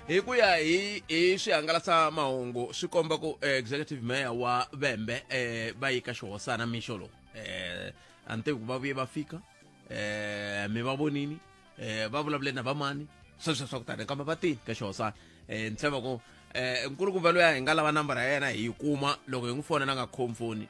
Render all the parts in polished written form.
Hi ku ya hi hi swihangalasamahungu swi komba ku executive mayor wa Vhembe va yi ka xihosana mixo lowu. A ni tivi ku va vuye va fika mi va vonini va vulavule na vamani sweswo swa ku tani kambe va tini ka xihosana. Ni tshemba ku nkulukumba luya hi nga lava nambara ya yena hi yi kuma loko hi n'wi fonela nga khomi foni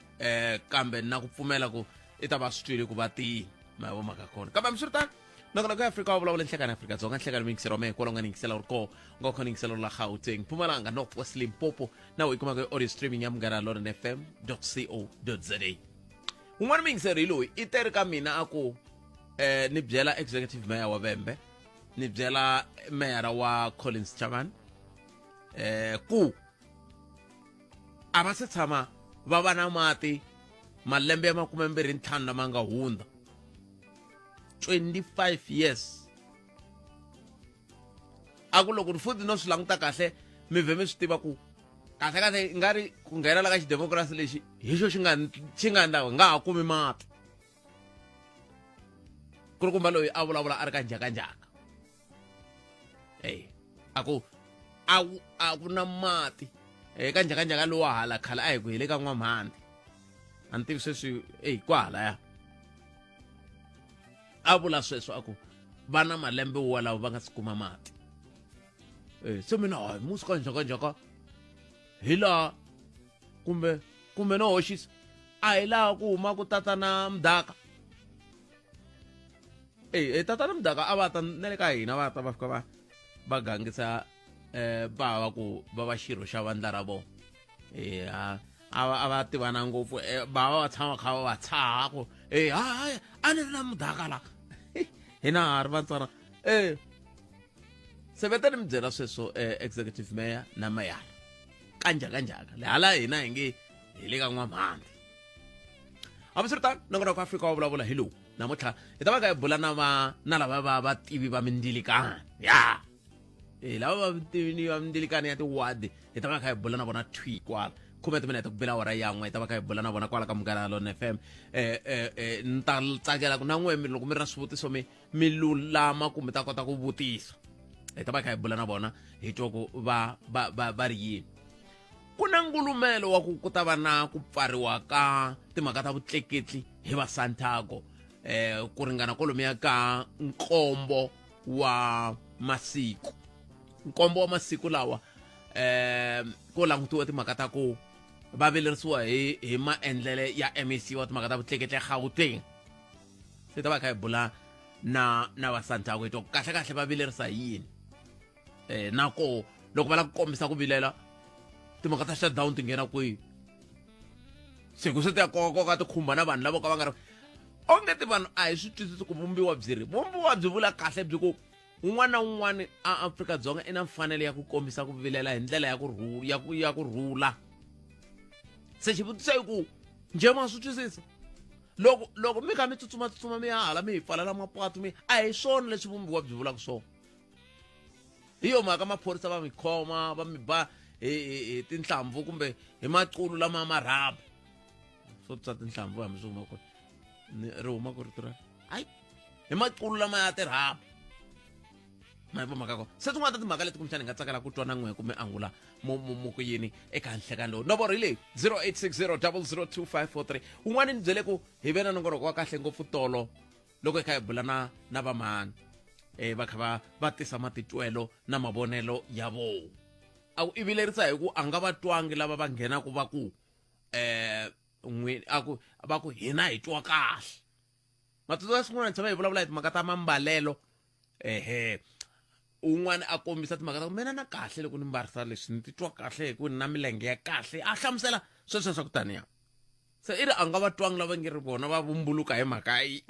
kambe na ku pfumela ku i ta va swi twile ku va tini ma vo mhaka kona kambe hambiswiritano nongonoko ya Afrika wa vulavula nhlekani Afrika-Dzonga nhlekani miyingiselo wa mehe kwala u nga ni yingisela u ri koho u nga kha ni yingisela u ri la Gauteng Mpumalanga North West Limpopo na u yi kumaka hi audio streaming ya Munghana Lonene FM co za. Un'wana muyingiseri hi loyi i teri ka mina a ku ni byela executive mayor wa Vhembe ni byela meyara wa Collins Chavani ku a va se tshama va va na mati malembe ya 25 lama nga hundza 25 years a ku loko futhi no swi languta kahle mi vhe mi swi tiva ku kahle kahle i nga ri ku nghenela ka xidemokirasi lexi hi xo xi nga xi nga endla hi nga ha kumi mati ku ri kumba loyi a vulavula a ri ka njhakanjhaka ey a ku a a ku na mati eka njhakanjhaka lowa hala khale a hi ku hi le ka n'wamhandi a ni tivi sweswi eyi kwahalaya a vula sweswo a ku va na malembe walawo va nga si kuma mati se mina hayi musi ka njhakanjhaka hi laha kumbe kumbe no hoxisa a hi laha ku humaka tatana mudaka e tatana mudaka a va ta na le ka hina va ta va fika va va gangisa va va ku va va xirho xa vandla ra vona a a va tivana ngopfu va va tshama kha va va tshaha ku e hayi a ni ri na mudaka la hina ha ri vatswana se va ta ni mi byela sweswo executive mayor na mayara kanjhakanjhaka le hala hina hi nge hi le ka n'wamhandi hambiswiritano nongonoko Afrika wa vulavula hi lowu namuntlha hi ta va ka hi bula na va na lava va vativi va mindzilikani ya e lava va vativi va mindzilikani ya tiwadi hi ta va kha hi bula na vona thwi kwala khume timinete ku bela awara yan'we hi ta va kha hi bula na vona kwala ka Munghana Lonene FM ni ta tsakela ku na n'we mi loko mi ri na swivutiso mi mi lulama ku mi ta kota ku vutisa hi ta va kha hi bula na vona hi twa ku va va va va ri yini ku na ngulumelo wa ku ku ta va na ku pfariwa ka timhaka ta vutleketli hi va Santaco ku ringana kwalomuya ka nkombo wa masiku nkombo wa masiku lawa ko langutiwa timhaka ta ku va vilerisiwa hi hi maendlele ya MEC wa timhaka ta vutleketli eGauteng se ta va kha hi bula na na va Santaco hi twa ku kahle kahle va vilerisa hi yini na ko loko va lava ku kombisa ku vilela timhaka ta shutdown ti nghena kwihi se ku se ti ya kokakoka ti khumba na vanhu lavo ka va nga ri onge ti vanhu a hi swi twisisi ku vumbiwa byi ri vumbiwa byi vula kahle byi ku un'wana na un'wana a Afrika-Dzonga i na mfanelo ya ku kombisa ku vilela hi ndlela ya ku ya ku ya ku rhula se xivutiso i ku njhe ma swi twisisa loko loko mi kha mi tsutsuma tsutsuma mi ya hala mi hi pfalela mapatu mi a hi swona leswi vumbiwa byi vulaka swona hi yo mhaka maphorisa va mi khoma va mi ba hi hi tinhlampfu kumbe hi maculu lama ma rhaba swo tsa tinhlampfu hambi swi huma kona ri huma ku rito ra hayi hi maculu lama ya tirhaba ma yi mhaka kona se tin'wana ta timhaka leti kumbexana hi nga tsakela ku twa na n'we kumbe angula mu ku yini eka nhlekani lowu nomboro hi leyi 0860 002543 un'wana ni byele ku hi ve na nongonoko wa kahle ngopfu tolo loko hi kha hi bula na na vamhani va kha va va tisa matitwelo na mavonelo ya vona a ku i vilerisa hi ku a nga va twangi lava va nghenaku va ku n'wi a ku va ku hina hi twa kahle matsundzuka swin'wana tshama hi vulavula hi timhaka ta mambalelo ehe un'wana a kombisa timhaka ta ku mina na kahle loko ni mbarisa leswi ni titwa kahle hi ku ni na milenge ya kahle a hlamusela sweswo swa ku taniya se i ri a nga va twangi lava nge ri vona va vumbuluka hi mhaka yi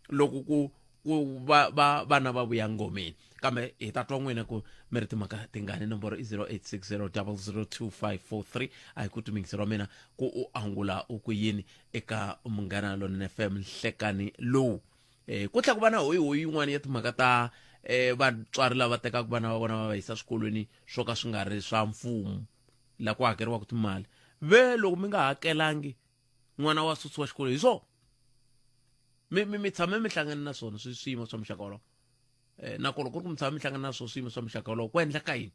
loko ku ku va va vana va vuya ngomeni kambe hi ta twa n'wina ku mi ri timhaka tingani nomboro i 0860002543 a hi ku timingiselo wa mina ku u angula u ku yini eka Munghana Lonene FM nhlekani lowu ku tlhela ku va na hoyihoyi yin'wana ya timhaka ta vatswari lava tekaka vana va vona va va yisa swikolweni swo ka swi nga ri swa mfumo la ku hakeriwaka timali ve loko mi nga hakelangi n'wana wa susiwa xikolo hi swona mi mi mi tshame mi hlangane na swona swiyimo swa muxaka wolowo. Eh, na kona ku ri ku mi tshama mi hlangana na swo swiyimo swa muxaka wolowo ku endleka yini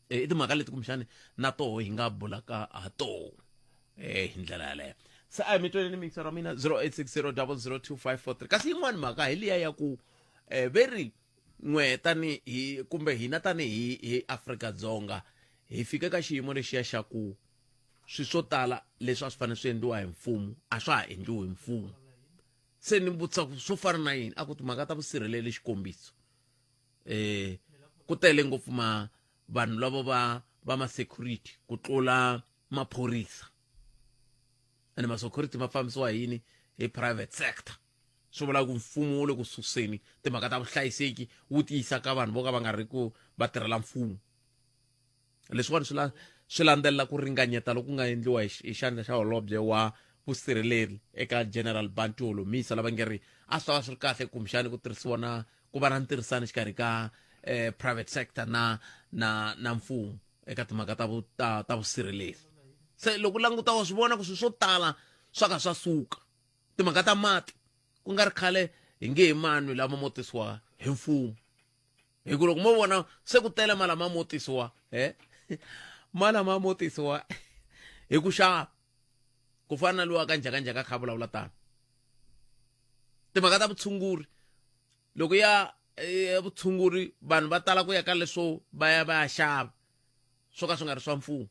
eh, i timhaka leti kumbexani na toho hi nga bulaka ha toho eh, hi ndlela yaleyo se a hi mi tweleni mixer wa mina 0860002543 kasi yin'wani mhaka hi liya ya ku eh, ve ri n'we tanihi kumbe hina tanihi hi Afrika-Dzonga hi fike ka xiyimo lexiya xa ku swi swo tala leswi a swi fanele swi endliwa hi mfumo a swa ha endliwi hi mfumo se ni vutisa ku swo fana na yini a ku timhaka ta vusirheleli xikombiso eh ku tele ngopfu ma vanhu lava va va ma security ku tlula maphorisa ene ma security ma fambisiwa hi yini hi private sector swi vula ku mfumo wu le ku suseni timhaka ta vuhlayiseki wu tiyisa ka vanhu vo ka va nga ri ku va tirhela mfumo leswiwani swi swi landzelela ku ringanyeta loku nga endliwa hi xandla xa holobye wa vusirheleri eka General Bantu Holomisa lava nge ri a swi ta va swi ri kahle kumbexani ku tirhisiwa na ku va na ntirhisano exikarhi ka eh, private sector na na na mfumo eka timhaka ta ta, ta vusirheleri se loko languta wa swi vona ku swilo swo tala swa ka swa suka timhaka ta mati ku nga ri khale hi nge he manwi lama mo tisiwa hi mfumo hi ku loko mo vona se ku tele malama mo tisiwa e malama mo tisiwa hi ku xava ku fana na luwa ka njhakanjhaka kha vulavula tano timhaka ta vutshunguri loko ya ya vutshunguri vanhu va tala ku ya ka leswo va ya va ya xava swo ka swi nga ri swa mfumo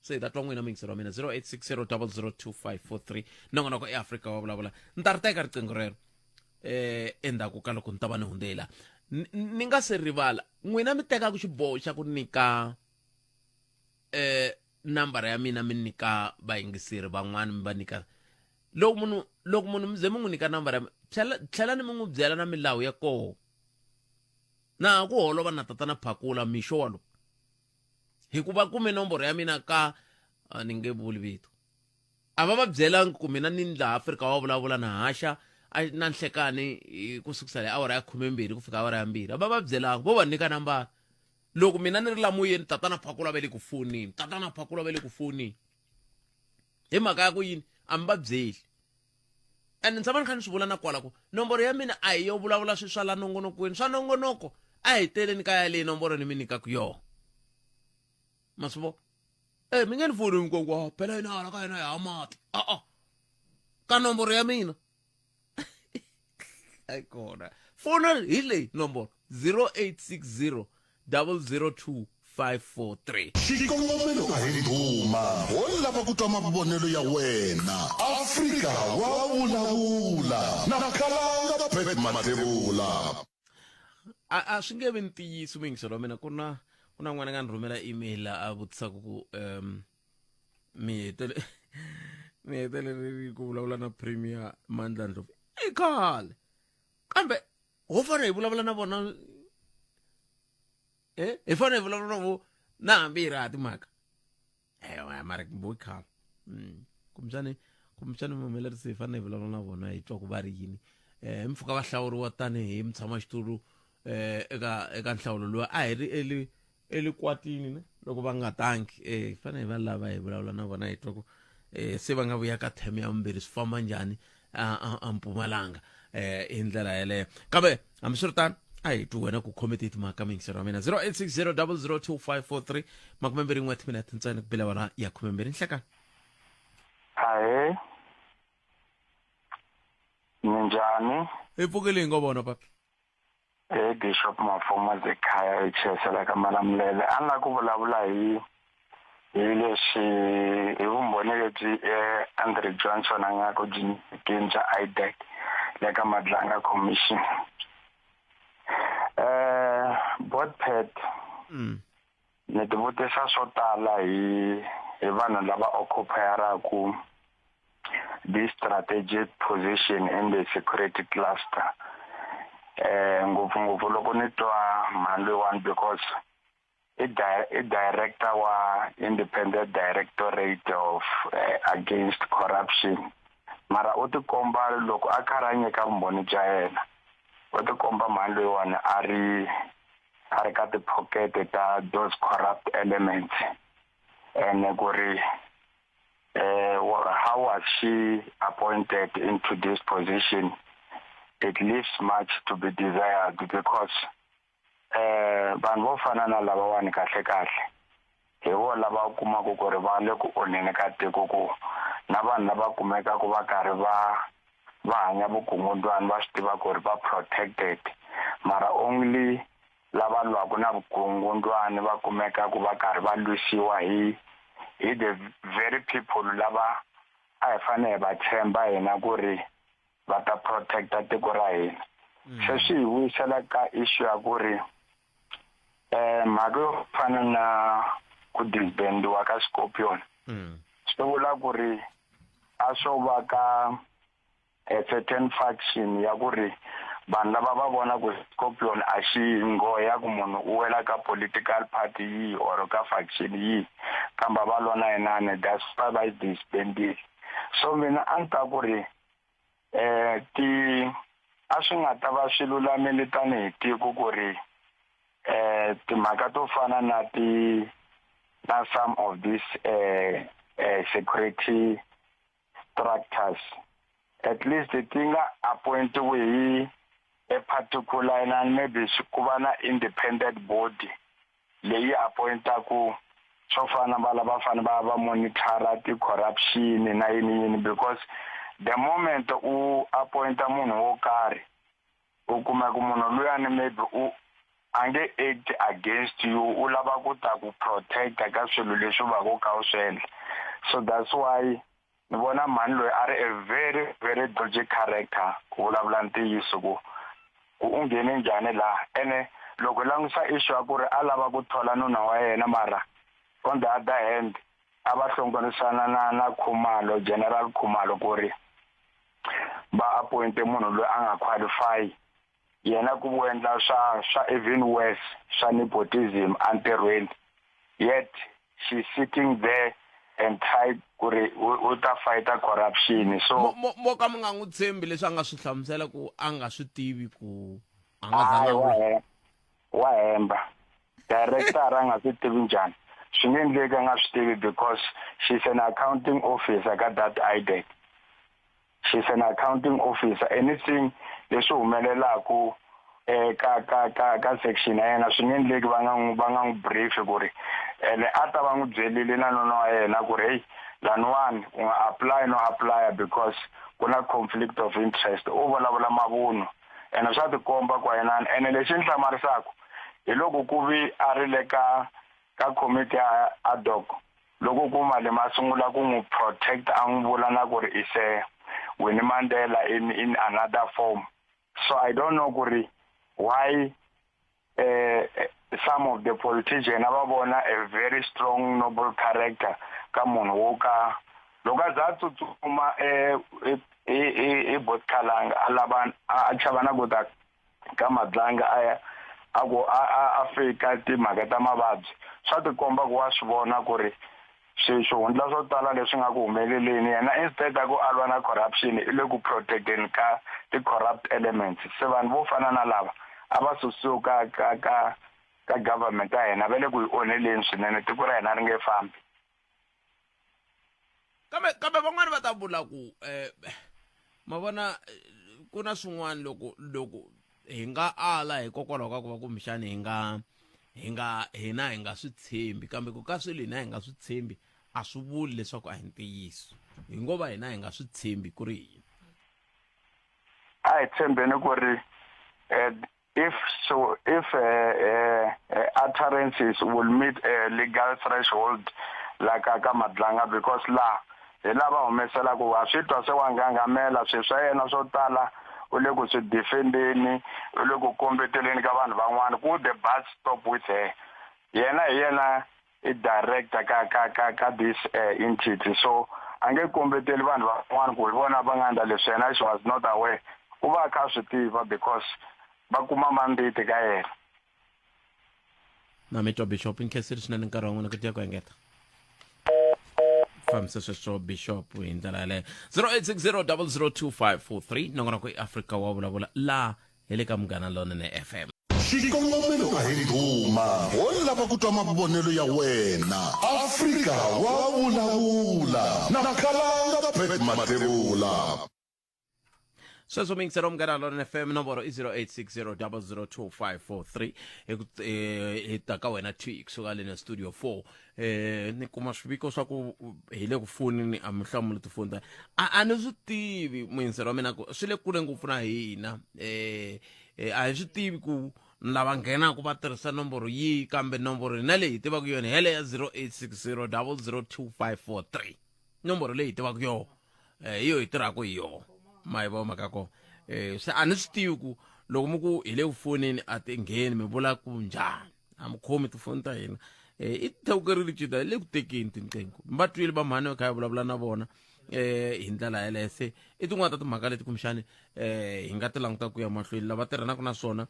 se hi ta twa n'wina muyingiseri wa mina 0860002543 nongonoko eafrika wa vulavula ni ta ri teka riqingho rero eh endzhaku ka loko ni ta va ni hundzela ni nga se rivala n'wina mi tekaka xiboho xa ku nyika eh nambara ya mina mi nyika vayingiseri van'wana mi va nyika loko munhu loko munhu mi ze mi n'wi nyika nambara ya tlhela tlhelani mi n'wi byela na milawu ya koho na ha ku holova na tatana phakula mixo wa lowu hikuva kume nomboro ya mina ka a ni nge vuli vito a va va byelangi ku mina ni laha afrika wa vulavula na haxa na nhlekani ku sukisela hi awara ya khumembirhi ku fika awara ya mbirhi a va va byelangi vo va nyika nambara loko mina ni ri la moyeni tatana phakula va le ku fonini tatana phakula va le ku fonini hi mhaka ya ku yini a mi va byeli and ni tshama ni kha ni swi vula na kwala ku nomboro ya mina a hi yo vulavula swi swa la nongonokweni swa nongonoko a hi teleni ka yaleyi nomboro ni mi nyikaka yona ma swi vona e mi nge ni foni hinkwako phela yina hala ka yena ya mati a-a ka nomboro ya mina ayi kona fona hi leyi nomboro 0860 002 543 Xikongomelo a hi ndhuma, ho lava ku twa mavonelo ya wena. Afrika wa vulavula na Khalanga Pat Mathebula. A a swi nge vi ntiyiso muyingiseri wa mina ku na ku na n'wana nga ni rhumela email a vutisaka ku um mi hetele mi heteleleli ku vulavula na premier Mandla Ndlovu i khale kambe ho fanele hi vulavula na vona eh hi fanele hi vulavula na vo na hambi hi ri ha timhaka ewa mara bo khale mm. kumbexani kumbexani muhumelerisi hi fanele hi vulavula na vona hi twa ku va ri yini um mpfhuka va hlawuriwa tanihi mutshamaxitulu um eka eka nhlawulo lowu a hi ri eli elikwatini ne loko va nga tangi eh hi fanele hi va lava hi vulavula na vona hi twa ku eh se va nga vuya ka term ya vumbirhi swi famba njhani a Mpumalanga eh hi ndlela yeleyo kambe hambiswiritano a hi twi wena ku khome tihi timhaka muyingiseri wa mina 0860002543 21 timinete ntsena ku bela wara ya 12 nhlekani Ahee. Minjhani? Hi pfukile hi ngo vona papi He Bishop Mafumo Zekhaya eChesela ka Malamulele a ni lava ku vulavula hi hi leswi hi vumbhoni lebyi eh, Andre Johnson a nga ku byi nyikeni bya IDAC le ka Madlanga Commission eh Botpet ni ti vutisa swo tala hi hi vanhu lava occupyaraku this strategic position in the security cluster eh ngopfungopfu loko ni twa mhani loyiwani because i i director wa independent directorate of eh, against corruption mara u tikomba loko a karhi a nyika vumbhoni bya yena u tikomba mhani loyiwani a ri a ri ka tiphokete ta those corrupt elements ene ku ri eh how was she appointed into this position? It leaves much to be desired because eh vanhu vo fana na lavawani kahle kahle hi vo lava u kumaka ku ri va le ku onheni ka tiko ku na vanhu lava kumekaka va karhi va va hanya vukungundwani va swi tiva ku ri va protected mara only lava lwaka na vukungundwani va kumekaka va karhi va lwisiwa hi hi the very people lava a hi fanele hi va tshemba hina ku ri va ta protecta tiko ra hina se swi hi vuyisela ka issue ya ku ri um mhaka yo fana na ku disbandiwa ka scorpion swi vula ku ri a swo va ka a certain faction ya ku ri vanhu lava va vona ku scorpion a xi nghohe ya ku munhu u wela ka political party yihi or ka faction yihi kambe va lwa na yenani that's why va yi disbandile so mina a ni ta ku ri eh ti a swi nga ta va swi lulamile tanihi tiko ku ri eh timhaka to fana na ti na some of these eh, eh security structures at least ti nga appointiwi hi a particular na maybe ku va na independent body leyi appointaku swo fana va lava fane va va monitor ti-corruption na yini yini because the moment u appointa munhu wo karhi u kuma ku munhu luyani maybe u a nge act against you u lava ku ta ku protecta ka swilo leswi u va ku kha u swi endla so that's why ni vona mhani loyi a ri a very very dodgy character ku vulavula ntiyiso ku ku u nghene njhani laha ene loko hi langutisa issue ya ku ri a lava ku thola nuna wa yena mara on the other hand a va hlongorisana na na Khumalo General Khumalo ku ri va appointe munhu loyi a nga qualify yena ku vo endla swa swa even worse swa nepotism entirhweni yet she's sitting there and try ku ri u ta fighta corruption so mo ka mi nga n'wi tshembi leswi a nga swi hlamusela ku a nga swi tivi ku a nga zanga wa hemba director a nga swi tivi njhani swi nge endleki a nga swi tivi because she's an accounting officer ka that IDEC she's an accounting officer anything leswi humelelaku eh ka ka ka ka section ya yena swi nge endleki va nga n'wi va nga n'wi brief ku ri ene a ta va n'wi byelile na nuna wa yena ku ri hey laniwani u nga apply no apply because ku na conflict of interest u vulavula mavunwa ene swa tikomba ku yena ene lexi ni hlamarisaka hi loko ku vi a ri le ka ka committee ya ad hoc loko ku Malema a sungula ku n'wi protect a n'wi vula na ku ri is a Winnie Mandela in in another form so I don't know ku ri why eh some of the politician a va vona a very strong noble character ka munhu wo ka loko a za a tsutsuma eh i Botkalanga a lava a chava na ku ta ka Madlanga a ya a ku a a a fika timhaka ta mavabyi swa tikomba ku wa swi vona ku ri swihundla swo tala leswi nga ku humeleleni yena instead ya ku a lwa na corruption i le ku protecteni ka ti-corrupt elements se vanhu vo fana na lava a va susiwi ka ka ka ka government ya hina va le ku yi onheleni swinene tiko ra hina ri nge fambi kambe kambe van'wani va ta vula ku eh ma vona eh, ku na swin'wana loko loko hi nga ala hikokwalaho ka ku va kumbexani hi nga hi nga hina hi nga swi tshembi kambe ku ka swilo hina hi nga swi tshembi a swi vuli leswaku a hi ntiyiso hi ngo va hina hi nga swi tshembi ku ri yini a hi tshembeni ku ri eh, if so if uh, uh, uh, utterances will meet a legal threshold like ka Madlanga because la hi lava humesela ku wa swi twa se wa ngangamela swilo swa yena swo tala u le ku swi defendeni u le ku kombeteleni ka vanhu van'wana ku the bus stop with her yena hi yena i director ka ka ka ka this uh, entity so a nge kombeteli vanhu van'wana ku hi vona va nga endla leswi yena she was not aware u va a kha a swi tiva because va kuma mandate ka yena na mi twa bishop nkhensile swinene nkarhi wa n'wina ku tiya ku engeta fambisa sweswo bishop hi ndlela yaleyo 0860 002543 nongonoko i afrika wa vulavula laha hi le ka munghana lonene fm Xikongomelo a hi ndhuma, ho lava ku twa mavonelo ya wena. Afrika wa vulavula na Khalanga Pat Mathebula. Sweswo mi yingisela Munghana Lonene FM, nomboro i 0860002543. Hi ku hi ta ka wena thwi kusuka le na studio 4. Ni kuma swiviko swa ku hi le ku fonini, a mi hlamuli tifoni ta a ni swi tivi muyingiseri wa mina ku swi le kule ngopfu na hina. A hi swi tivi ku lava nghenaka va tirhisa nomboro yihi, kambe nomboro hina leyi hi tivaka yona hele ya 0860002543, nomboro leyi hi tivaka yona, hi yo hi tirhaka hi yona. Ma yi vona mhaka kona? Se a ni swi tivi ku loko mi ku hi le ku foneni a ti ngheni, mi vula ku njhani? A mi khomi tifoni ta hina. I thewukerile cita hi le ku tekeni tinqingho, mi va twile va mhani va kha hi vulavula na vona hi ndlela yeleyo. Se i tin'wana ta timhaka leti kumbexani hi nga ti languta ku ya mahlweni, lava tirhanaka na swona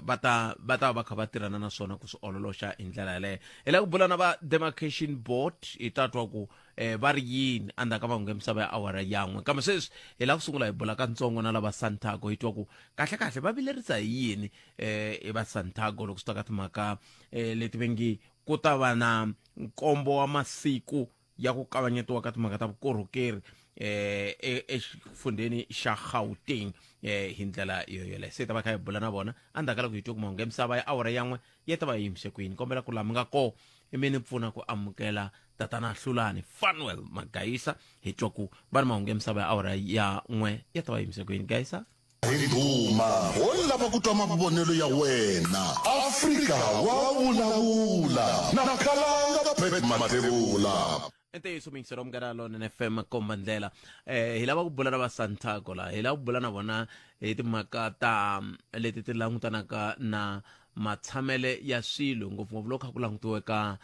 va ta va kha va tirhana na swona ku swi ololoxa hi ndlela yeleyo. Hi lava ku bula na va demarcation board, hi ta twa ku va ri yini endzhaku ka mahungu ya misava ya awara yan'we. Kambe sweswi hi lava ku sungula hi bula katsongo na lava Santaco, hi twa ku kahle kahle va vilerisa hi yini hi va Santaco loko swi ta ka timhaka leti ve nge ku ta va na nkombo wa masiku ya ku kavanyetiwa ka timhaka ta vukorhokeri exifundheni xa Gauteng hi ndlela yo yoleyo. Se hi ta va kha hi bula na vona endzhaku ka loko hi twe ku mahungu ya misava ya awara yan'we ya ta va yi yimise kwini. Kombela ku laha mi nga kona i mi ni pfuna ku amukela tatana Hlulani Fanuel Magayisa, hi twa ku va ni mahungu ya misava ya awara ya n'we ya ta va yimise kwini. Gayisa. Hi ndhuma ho lava ku twa mavonelo ya wena. Afrika wa vulavula na Khalanga Pat Mathebula. I ntiyiso muyingiseri wa Munghana Lonene FM, komba ndlela. Hi lava ku bula na va Santaco la, hi lava ku bula na vona hi timhaka ta leti ti langutanaka na matshamele ya swilo, ngopfungopfu loko kha ku langutiwe ka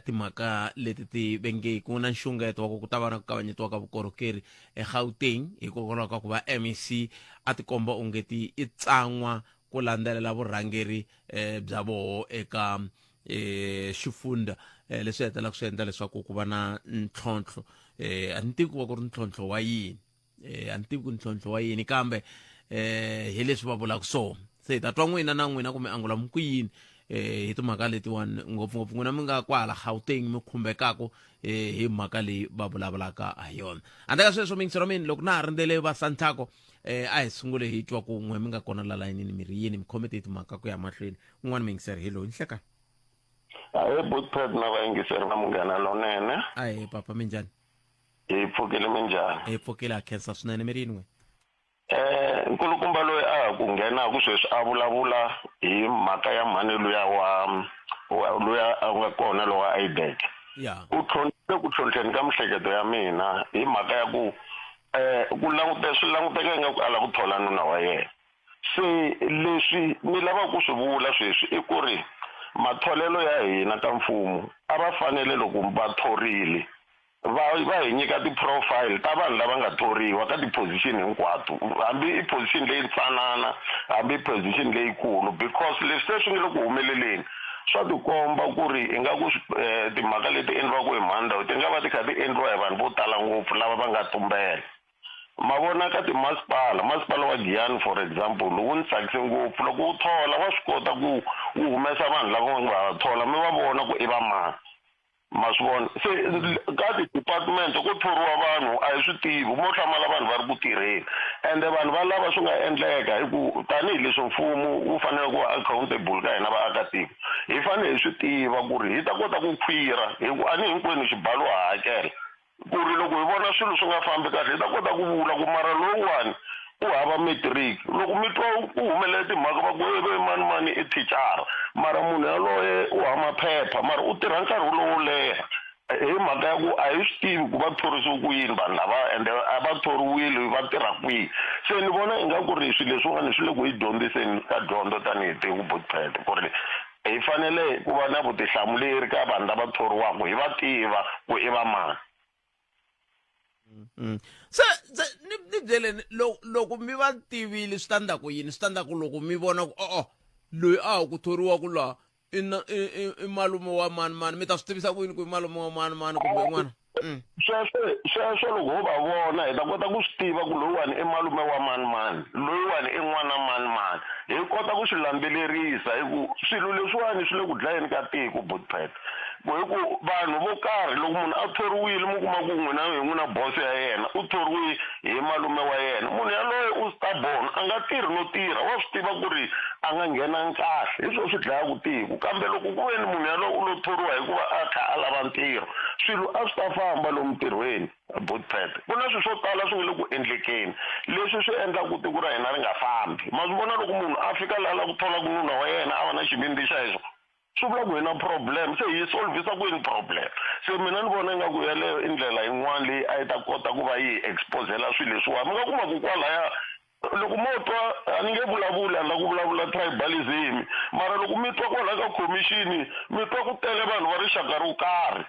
timhaka leti ti venge ku na nxungeto wa ku ku ta va na ku kavanyetiwa ka vukorhokeri eGauteng hikokwalaho ka ku va MEC a tikomba ongeti i tsan'wa ku landzelela vurhangeri bya voho eka xifundha, leswi hetelelaka swi endla leswaku ku va na ntlhontlho. A ni tivi ku va ku ri ntlhontlho wa yini, a ni tivi ku ntlhontlho wa yini, kambe hi leswi va vulaka swona. Se hi ta twa n'wina na n'wina kumbe angula mi ku yini hi timhaka letiwani, ngopfungopfu n'wina mi nga kwala Gauteng mi khumbekaka hi mhaka leyi va vulavulaka ha yona. Handle ka sweswo miyingiselo wa mina, loko na ha rindzele va Santaco, a hi sungule hi twa ku n'we mi nga kona la layinini mi ri yini, mi khome tihi timhaka ku ya mahlweni. Un'wana miyingiseri hi loyi nhlekani. Ahe Butpet na vayingiseri va Munghana Lonene. Ahe papa, minjhani? Hi pfukile, minjhani? Hi pfukile, ha khensa swinene. Mi ri yini n'we? Nkulukumba loyi a ha ku nghenaku sweswi a vulavula hi mhaka ya mhani luya wa luya a nga kona lowa IDEC. U tlhontlhe ku tlhontlheni ka mihleketo ya mina hi mhaka ya ku ku langute swi languteka ingaku a lava ku thola nuna wa yena. Se leswi ni lavaka ku swi vula sweswi i ku ri matholelo ya hina ka mfumo a va fanele loko va thorile va va hi nyika ti-profile ta vanhu lava nga thoriwa ka ti-position hinkwato, hambi i position leyi ntsanana hambi i position leyikulu, because leswi se swi nga le ku humeleleni swa tikomba ku ri ingaku timhaka leti endliwaka hi mhani ti nga va ti kha ti endliwa hi vanhu vo tala ngopfu lava va nga tumbela. Ma vona ka timasipala, masipala wa Giyani for example wu ni tsakise ngopfu loko wu thola wa swi kota ku wu humesa vanhu lava va nga va thola mi va vona ku i va mani. Ma swi vona? Se ka ti-department ko thoriwa vanhu a hi swi tivi, mo hlamala vanhu va ri ku tirheni. Ende vanhu va lava swi nga endleka hi ku tanihileswi mfumo wu fanele ku va accountable ka hina vaakatiko, hi fanele hi swi tiva ku ri hi ta kota ku khwira hi ku a ni hinkwenu xibalo ha hakela. Ku ri loko hi vona swilo swi nga fambi kahle hi ta kota ku vula ku mara lowuwani u hava matric. Loko mi twa ku humelela timhaka va ku he ve manimani i thicara mara munhu yaloye u hava maphepha mara u tirha nkarhi lowo leha hi mhaka ya ku a hi swi tivi ku va thorisiwe ku yini vanhu lava ende a va thoriwile va tirha kwihi. Se ni vona ingaku ri swilo leswiwani swi le ku hi dyondziseni ka dyondzo tanihi tiko Botpet ku ri hi fanele ku va na vutihlamuleri ka vanhu lava thoriwaka hi va tiva ku i va mani. Se se ni ni byeleni, loko mi va tivile swi ta ndla ku yini? Swi ta ndla ku loko mi vona ku o-o loyi a ha ku thoriwaka laha i na i i malume wa mani mani, mi ta swi tivisa ku yini ku i malume wa mani mani kumbe n'wana? Sweswo sweswo loko ho va vona hi ta kota ku swi tiva ku loyiwani i malume wa mani mani, loyiwani i n'wana mani mani. Hi kota ku swi landzelerisa hi ku swilo leswiwani swi le ku dlayeni ka tiko Botpet. Ku hi ku vanhu vo karhi loko munhu a thoriwile mi kuma ku n'wina hi n'wina boso ya yena u thoriwe hi malume wa yena munhu yaloye u stubborn a nga tirhi no tirha wa swi tiva ku ri a nga nghenangi kahle hi swona swi dlayaka tiko kambe loko ku ve ni munhu yaloye u lo thoriwa hikuva a kha a lava ntirho swilo a swi ta famba lomu ntirhweni botpet ku na swilo swo tala swi nga le ku endlekeni leswi swi endlaku tiko ra hina ri nga fambi ma swi vona loko munhu a fika laha la ku tholaka nuna wa yena a va na xivindzi xa xexo swi vula ku hi na problem se hi solvisa ku yini problem se mina ni vona ingaku yaleyo i ndlela yin'wana leyi a yi ta kota ku va yi hi exposela swilo leswiwani mi nga kuma ku kwalaya loko mo twa a ni nge vulavuli a ni la ku vulavula tribalism mara loko mi twa kwalaya ka khomixini mi twa ku tele vanhu va rixaka ro karhi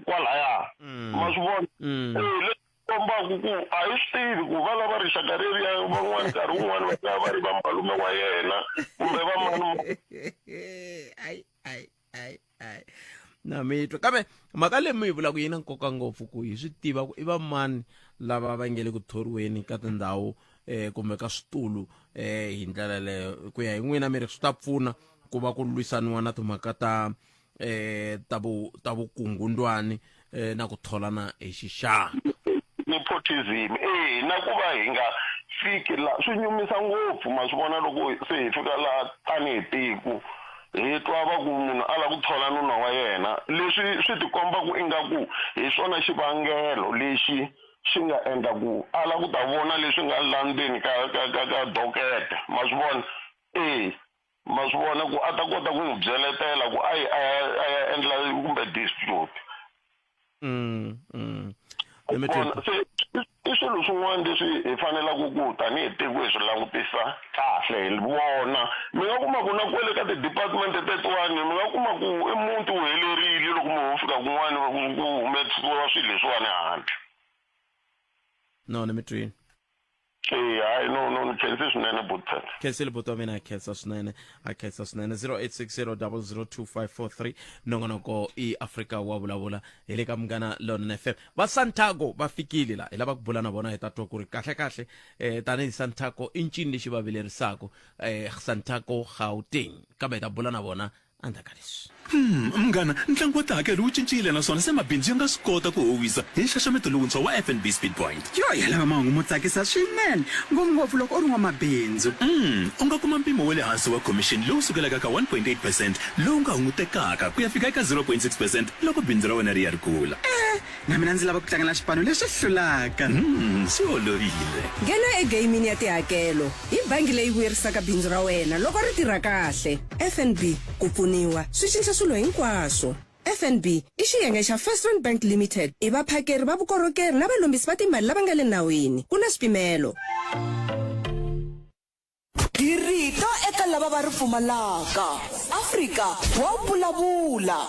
kwalaya ma swi vona e leswi kombaku ku a hi swi tivi ku va lava rixaka reriya van'wani nkarhi wun'wani va nga va ri va malume wa yena kumbe va mani ai ai ai ai na mi twa kambe mhaka leyi mi yi vulaka yi na nkoka ngopfu ku hi swi tiva ku i va mani lava va nge le ku thoriweni ka tindhawu eh kumbe ka switulu eh hi ndlela leyo ku ya hi n'wina mi ri swi ta pfuna ku va ku lwisaniwa na timhaka ta eh ta vu ta vukungundwani eh na ku tholana hi xixaka nepotism eh na ku va hi nga fiki la swi nyumisa ngopfu ma swi vona loko se hi fika laha tanihi tiko hi twa va ku munhu a lava ku thola nuna wa yena leswi swi tikomba ku ingaku hi swona xivangelo lexi xi nga endla ku a lava ku ta vona leswi nga la ndzeni ka ka ka ka dokete ma swi vona e ma swi vona ku a ta kota ku n'wi byeletela ku a yi a ya a ya endla kumbe dispute Vona se i swilo swin'wana leswi hi fanelaka ku tanihi tiko hi swi langutisa kahle hi vona mi nga kuma ku na kwele ka ti-department tetiwani mi nga kuma ku i muti wu helerile loko munhu wo fika kun'wani ku humesiwa swilo leswiwani handle no ni mi twini e hayi no no ni khensi swinene butpet khensile buti wa mina a khensa swinene a khensa swinene 0860002543 nongonoko i afrika wa vulavula hi le ka munghana lonene fm va santago va fikile la hi lava ku bula na vona hi ta twa ku ri kahle kahle eh, tanihi santago i ncini lexi va vilerisaka eh, santago gauteng kambe hi ta bula na vona endzhaku ka leswi Munghana, ntlangu wa tihakelo wu cincile naswona se mabindzu ya nga swi kota ku howisa hi nxaxameto lowuntshwa wa FNB Speed Point. Yo, ya lava mahungu mo tsakisa swinene, ngopfungopfu loko u ri n'wamabindzu. U nga kuma mpimo wa le hansi wa khomixini lowu sukelaka ka 1.8 percent lowu nga hungutekaka ku ya fika eka 0.6 percent loko bindzu ra wena ri ya ri kula. Na mina ndzi lava ku tlangela xipano lexi hlulaka. Swi olovile. Nghena egeyimini ya tihakelo hi bangi leyi vuyerisaka bindzu ra wena loko ri tirha kahle. FNB, ku pfuniwa swi cinca swilo hinkwaswo. FNB i xiyenge xa FirstRand Bank Limited, i vaphakeri va vukorhokeri na valombisi va timali lava nga le nawini. Ku na swipimelo. Hi rito eka lava va ri pfumalaka. Afrika wa vulavula.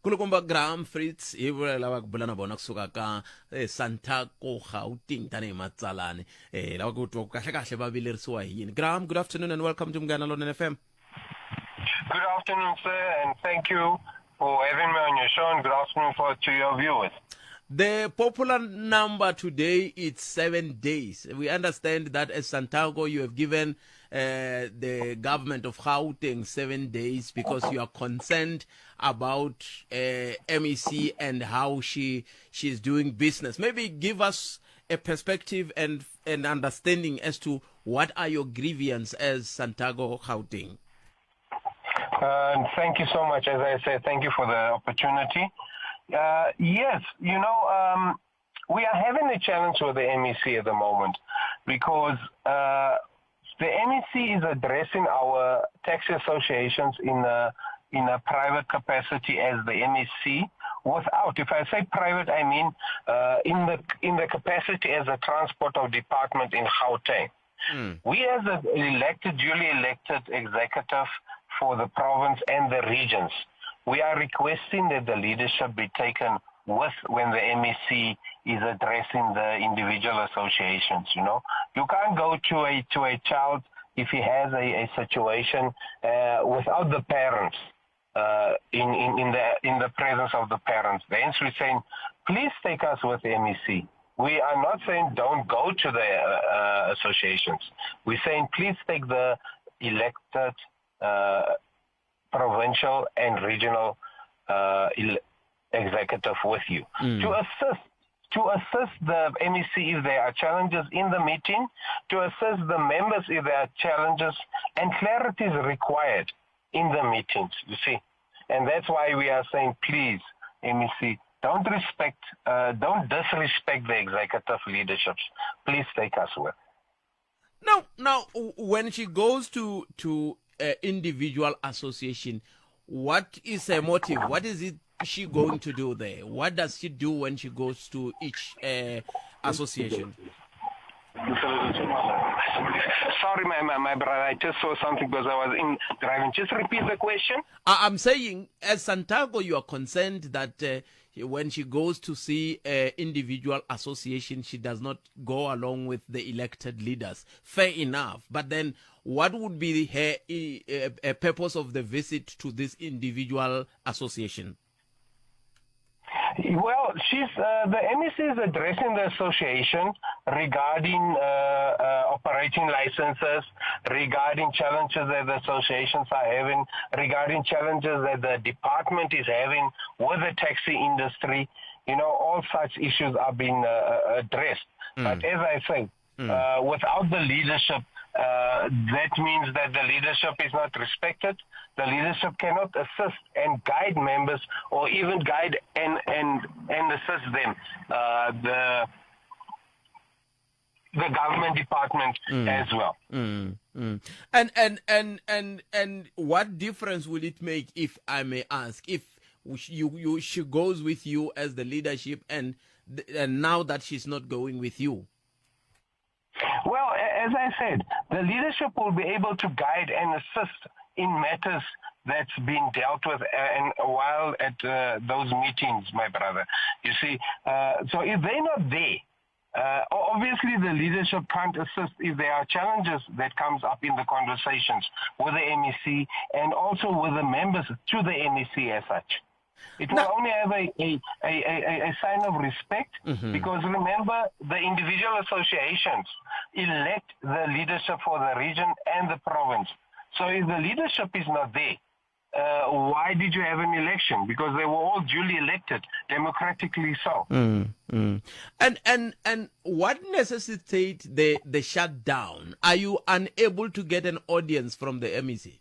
Kulukumba Graham Fritz hi vula lava ku bula na vona kusuka ka eh, Santaco Gauteng tanihi matsalani eh, lava ku twa ku kahle kahle va vilerisiwa hi yini. Graham, good afternoon and welcome to Munghana Lonene FM. Good afternoon, sir, and thank you for having me on your show, and good afternoon to your viewers. The popular number today is 7 days. We understand that as Santaco, you have given the government of Gauteng 7 days because you are concerned about MEC and how she's doing business. Maybe give us a perspective and an understanding as to what are your grievances as Santaco Gauteng. Thank you so much. As I said, thank you for the opportunity. Yes, we are having a challenge with the MEC at the moment because the MEC is addressing our taxi associations in a private capacity as the MEC without, if I say private, I mean in the capacity as a transport of department in Gauteng. We as an duly elected executive for the province and the regions, we are requesting that the leadership be taken with when the MEC is addressing the individual associations. You can't go to a child if he has a situation without the parents, in the presence of the parents. Hence we're saying, please take us with the MEC. We are not saying don't go to the associations. We're saying please take the elected provincial and regional executive with you mm. to assist to assist the MEC if there are challenges in the meeting, to assist the members if there are challenges, and clarity is required in the meetings, you see. And that's why we are saying, please, MEC, don't respect, don't disrespect the executive leaderships. Please take us with. Now, now, when she goes to to uh, individual association, what is her motive? What is it she going to do there? What does she do when she goes to each uh, association? Sorry, my, my, my brother, I just saw something because I was in driving. Just repeat the question. I'm saying, as Santaco, you are concerned that uh, when she goes to see uh, individual association, she does not go along with the elected leaders. Fair enough. But then, what would be her uh, purpose of the visit to this individual association? Well, she's uh, the MEC is addressing the association regarding uh, uh, operating licenses, regarding challenges that the associations are having, regarding challenges that the department is having with the taxi industry. You know, all such issues are being uh, uh, addressed. Mm. But as I say, mm. uh, without the leadership, uh, that means that the leadership is not respected. The leadership cannot assist and guide members or even guide and, and, and assist them. Uh, the, the government department mm. as well. Mm, mm. And, and, and, and, and what difference will it make, if I may ask, if you, you, she goes with you as the leadership and, and now that she's not going with you? Well, as I said, the leadership will be able to guide and assist in matters that's been dealt with and while at uh, those meetings, my brother. You see, uh, so if they're not there, uh, obviously the leadership can't assist if there are challenges that comes up in the conversations with the MEC and also with the members to the MEC as such. It will only have a, a, a, a, a sign of respect mm-hmm. because remember, the individual associations elect the leadership for the region and the province. So if the leadership is not there, uh, why did you have an election? Because they were all duly elected, democratically so. Mm, mm. And and and what necessitate the the shutdown? Are you unable to get an audience from the MEC?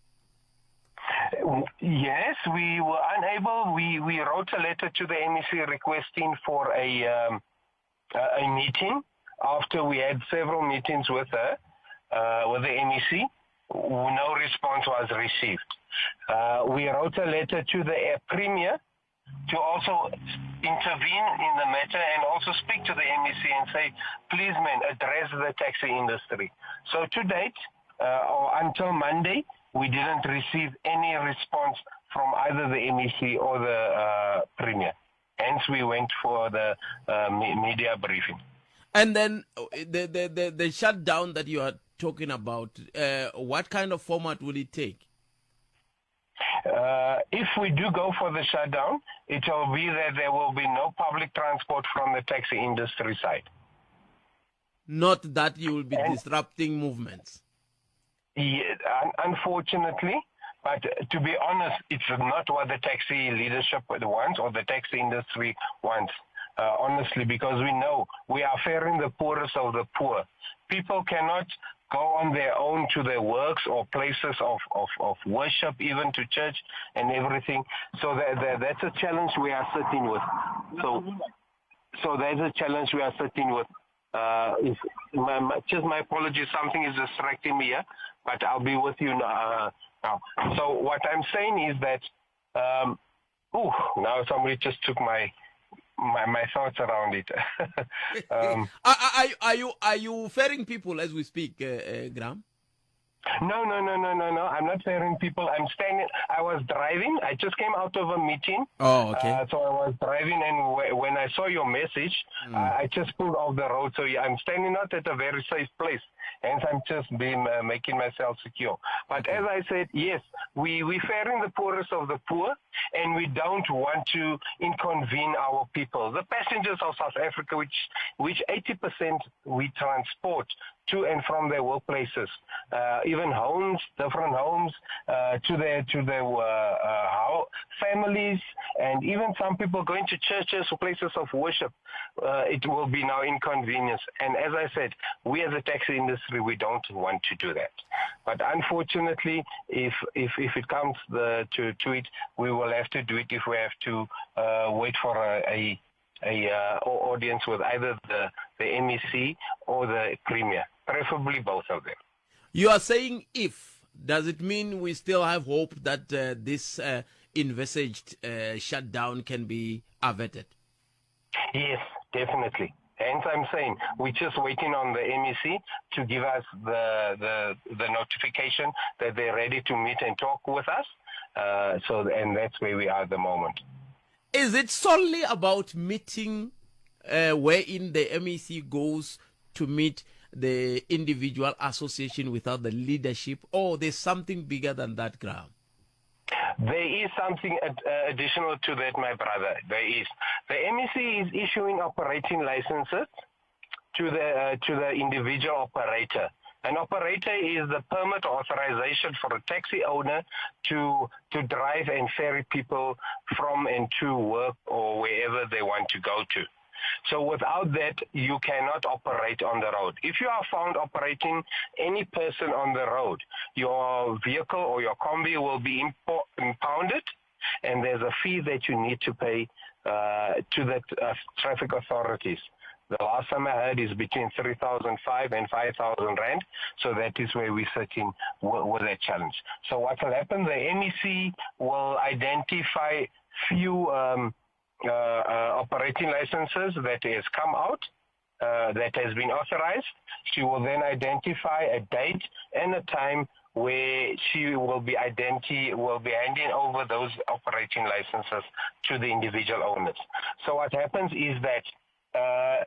Yes, we were unable. We, we wrote a letter to the MEC requesting for a, um, a meeting after we had several meetings with her, uh, with the MEC. No response was received. Uh, we wrote a letter to the uh, Premier to also intervene in the matter and also speak to the MEC and say, please, man, address the taxi industry. So to date, uh, or until Monday, we didn't receive any response from either the MEC or the uh, Premier. Hence, we went for the uh, media briefing. And then uh, the, the, the, the shutdown that you are talking about, uh, what kind of format will it take? Uh, if we do go for the shutdown, it will be that there will be no public transport from the taxi industry side. Not that you will be and, disrupting movements. Yeah, unfortunately, but to be honest, it's not what the taxi leadership wants or the taxi industry wants. Uh, honestly, because we know we are faring the poorest of the poor. People cannot go on their own to their works or places of, of, of worship, even to church and everything. So that, that, that's a challenge we are sitting with. So, so that's a challenge we are sitting with. Uh, if, my, my, just my apologies, something is distracting me here, but I'll be with you now. now. So what I'm saying is that, um, ooh, now somebody just took my, my, my thoughts around it. um, are, are, are you are you ferrying people as we speak, uh, uh, Graham? No, no, no, no, no, no. I'm not ferrying people. I'm standing. I was driving. I just came out of a meeting. Oh, okay. Uh, so I was driving, and w- when I saw your message, mm. I, I just pulled off the road. So yeah, I'm standing not at a very safe place. Hence, I'm just being, making myself secure. But as I said, yes, we, we're faring the poorest of the poor, and we don't want to inconvene our people. The passengers of South Africa, which, which 80% we transport to and from their workplaces, even homes, different homes, to their to their families, and even some people going to churches or places of worship. It will be now inconvenience. And as I said, we as a taxi industry, we don't want to do that. But unfortunately, if if if it comes the, to to it, we will have to do it if we have to wait for a, a a audience with either the, the MEC or the Premier, preferably both of them. You are saying if. Does it mean we still have hope that this envisaged shutdown can be averted? Yes, definitely. Hence, I'm saying we're just waiting on the MEC to give us the, the, the notification that they're ready to meet and talk with us. So, and that's where we are at the moment. Is it solely about meeting wherein the MEC goes to meet the individual association without the leadership, or there's something bigger than that, Graham? There is something ad- additional to that, my brother. There is. The MEC is issuing operating licenses to the to the individual operator. An operator is the permit authorization for a taxi owner to to drive and ferry people from and to work or wherever they want to go to. So without that, you cannot operate on the road. If you are found operating any person on the road, your vehicle or your combi will be impo- impounded, and there's a fee that you need to pay to the traffic authorities. The last time I heard is between 3,005 and 5,000 rand. So that is where we're sitting with, with that challenge. So what will happen, the MEC will identify few operating licenses that has come out, that has been authorized. She will then identify a date and a time where she will be identi- will be handing over those operating licenses to the individual owners. So what happens is that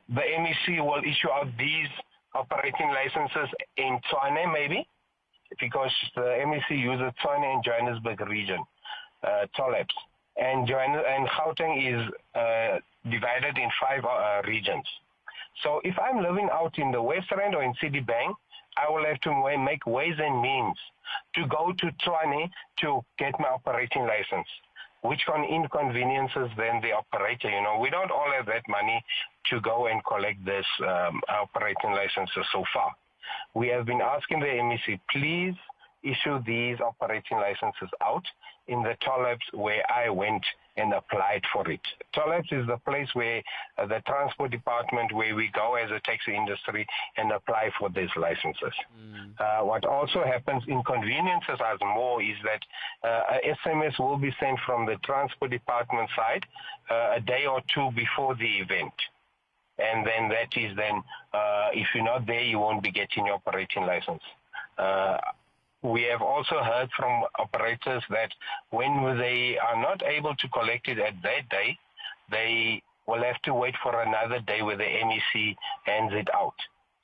the MEC will issue out these operating licenses in Tshwane maybe, because the MEC uses Tshwane and Johannesburg region, toll apps. And, Johannes- and Gauteng is divided in five regions. So if I'm living out in the West Rand or in Citibank, I will have to make ways and means to go to Tshwane to get my operating license, which can inconveniences then the operator. You know, we don't all have that money to go and collect this operating licenses so far. We have been asking the MEC, please issue these operating licenses out in the toll apps where I went and applied for it. Toll apps is the place where the transport department, where we go as a taxi industry and apply for these licenses. What also happens, inconveniences us more, is that a SMS will be sent from the transport department side a day or two before the event. And then that is then, if you're not there, you won't be getting your operating license. We have also heard from operators that when they are not able to collect it at that day, they will have to wait for another day where the MEC hands it out.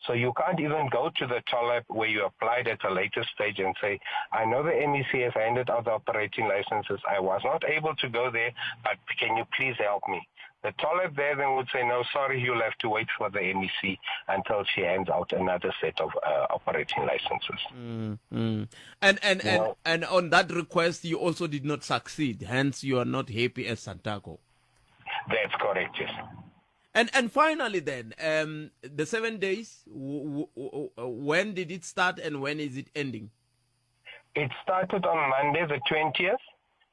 So you can't even go to the toll app where you applied at a later stage and say, I know the MEC has handed out the operating licenses. I was not able to go there, but can you please help me? The toll app there then would say, no, sorry, you'll have to wait for the MEC until she hands out another set of operating licenses. And and and and on that request, you also did not succeed. Hence, you are not happy as Santaco. That's correct, yes. And and finally, then the 7 days. When did it start, and when is it ending? It started on Monday the 20th,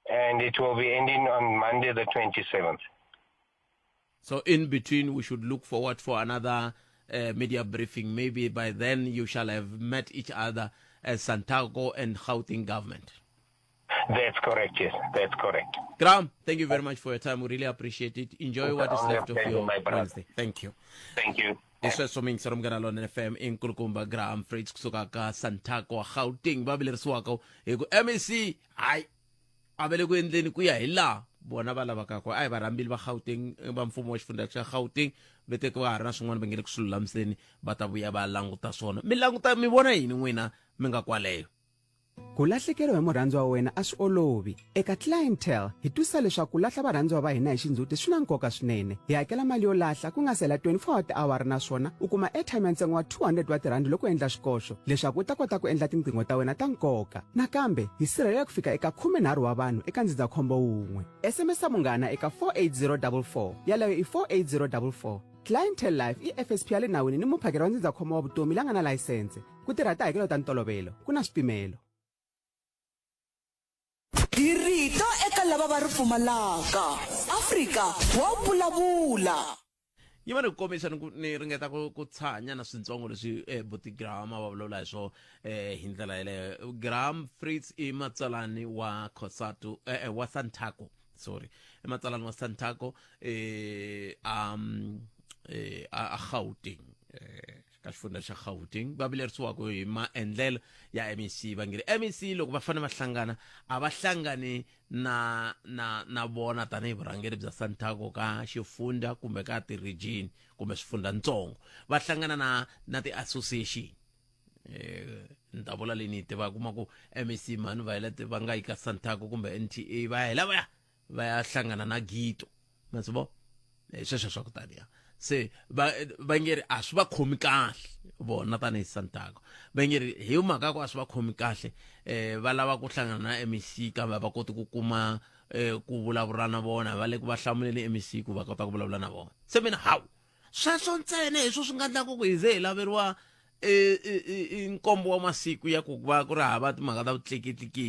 and it will be ending on Monday the 27th. So in between, we should look forward for another media briefing. Maybe by then you shall have met each other as Santaco and Gauteng government. That's correct, yes. That's correct. Graham, thank you very much for your time. We really appreciate it. Enjoy what is left of your Wednesday. Thank you. Thank you. Hi sweswo miyingiseri munghana lona FM i nkulukumba Graham Fritz kusuka ka Santaco Gauteng va vilerisiwaka hi ku MEC hayi a va le ku endleni ku ya hi laha vona va lavaka ku a hi va rhambile va Gauteng va mfumo wa xifundza xa Gauteng ve teke va ha ri na swin'wana va nge le ku swi lulamiseni va ta vuya va languta swona mi languta mi vona yini n'wina mi nga kwaleyo Ku lahlekeriwa hi murhandziwa wa wena a swi olovi. Eka Clientele, hi twisisa leswaku ku lahla varhandziwa va hina hi xindzhuti swi na nkoka swinene. Hi hakela mali yo lahla ku nga si hela 24 wa tiawara naswona u kuma airtime ya ntsengo wa 200 wa tirhandi loko u endla xikoxo leswaku u ta kota ku endla tinqingho ta wena ta nkoka. Nakambe, hi sirhelela ku fika eka 13 wa vanhu eka ndzindzakhombo wun'we. SMS Munghana eka 48044. Yaleyo i 48044. Clientele Life i FSP ya le nawini ni muphakeri wa ndzindzakhombo wa vutomi la nga na layisense. Ku tirha tihakelo ta ntolovelo ku na swipimelo. Hi rito eka lava va ri pfumalaka. Afrika wa vulavula. Yima ni ku kombisa ni ku ni ringeta ku ku tshaha nyana swintsongo leswi eh, buti Graham a va vulavula hi swona eh, hi ndlela yeleyo. Graham Fritz i matsalani wa Cosatu eh, eh, wa Santaco sorry i matsalani wa Santaco eh, um, eh, a, a Gauteng eh, ka xifundza xa Gauteng va vilerisiwaka hi maendlelo ya MEC va nge MEC loko va fanele va hlangana a va hlangani na na na vona tanihi vurhangeri bya Santaco ka xifundza kumbe ka ti-region kumbe swifundzantsongo va hlangana na na ti-association eh ni ta vula leyi ni yi tivaka kuma ku MEC mhani Violet va nga yi ka Santaco kumbe NTA va ya hi lavaya va ya hlangana na Gito ma swi vona eh, sweswo swa ku taniya se va va nge ri a swi va khomi kahle vona tanihi Santaco va nge ri hi mhaka ku a swi va khomi kahle eh va lava ku hlangana na MEC kambe a va koti ku kuma eh ku vulavula na vona va le ku va hlamuleni MEC ku va kota ku vulavula na vona se mina hawu sweswo ntsena hi swo swi nga endlaka ku hi ze hi laveriwa i nkombo wa masiku ya ku va ku ri hava timhaka ta vutleketli ke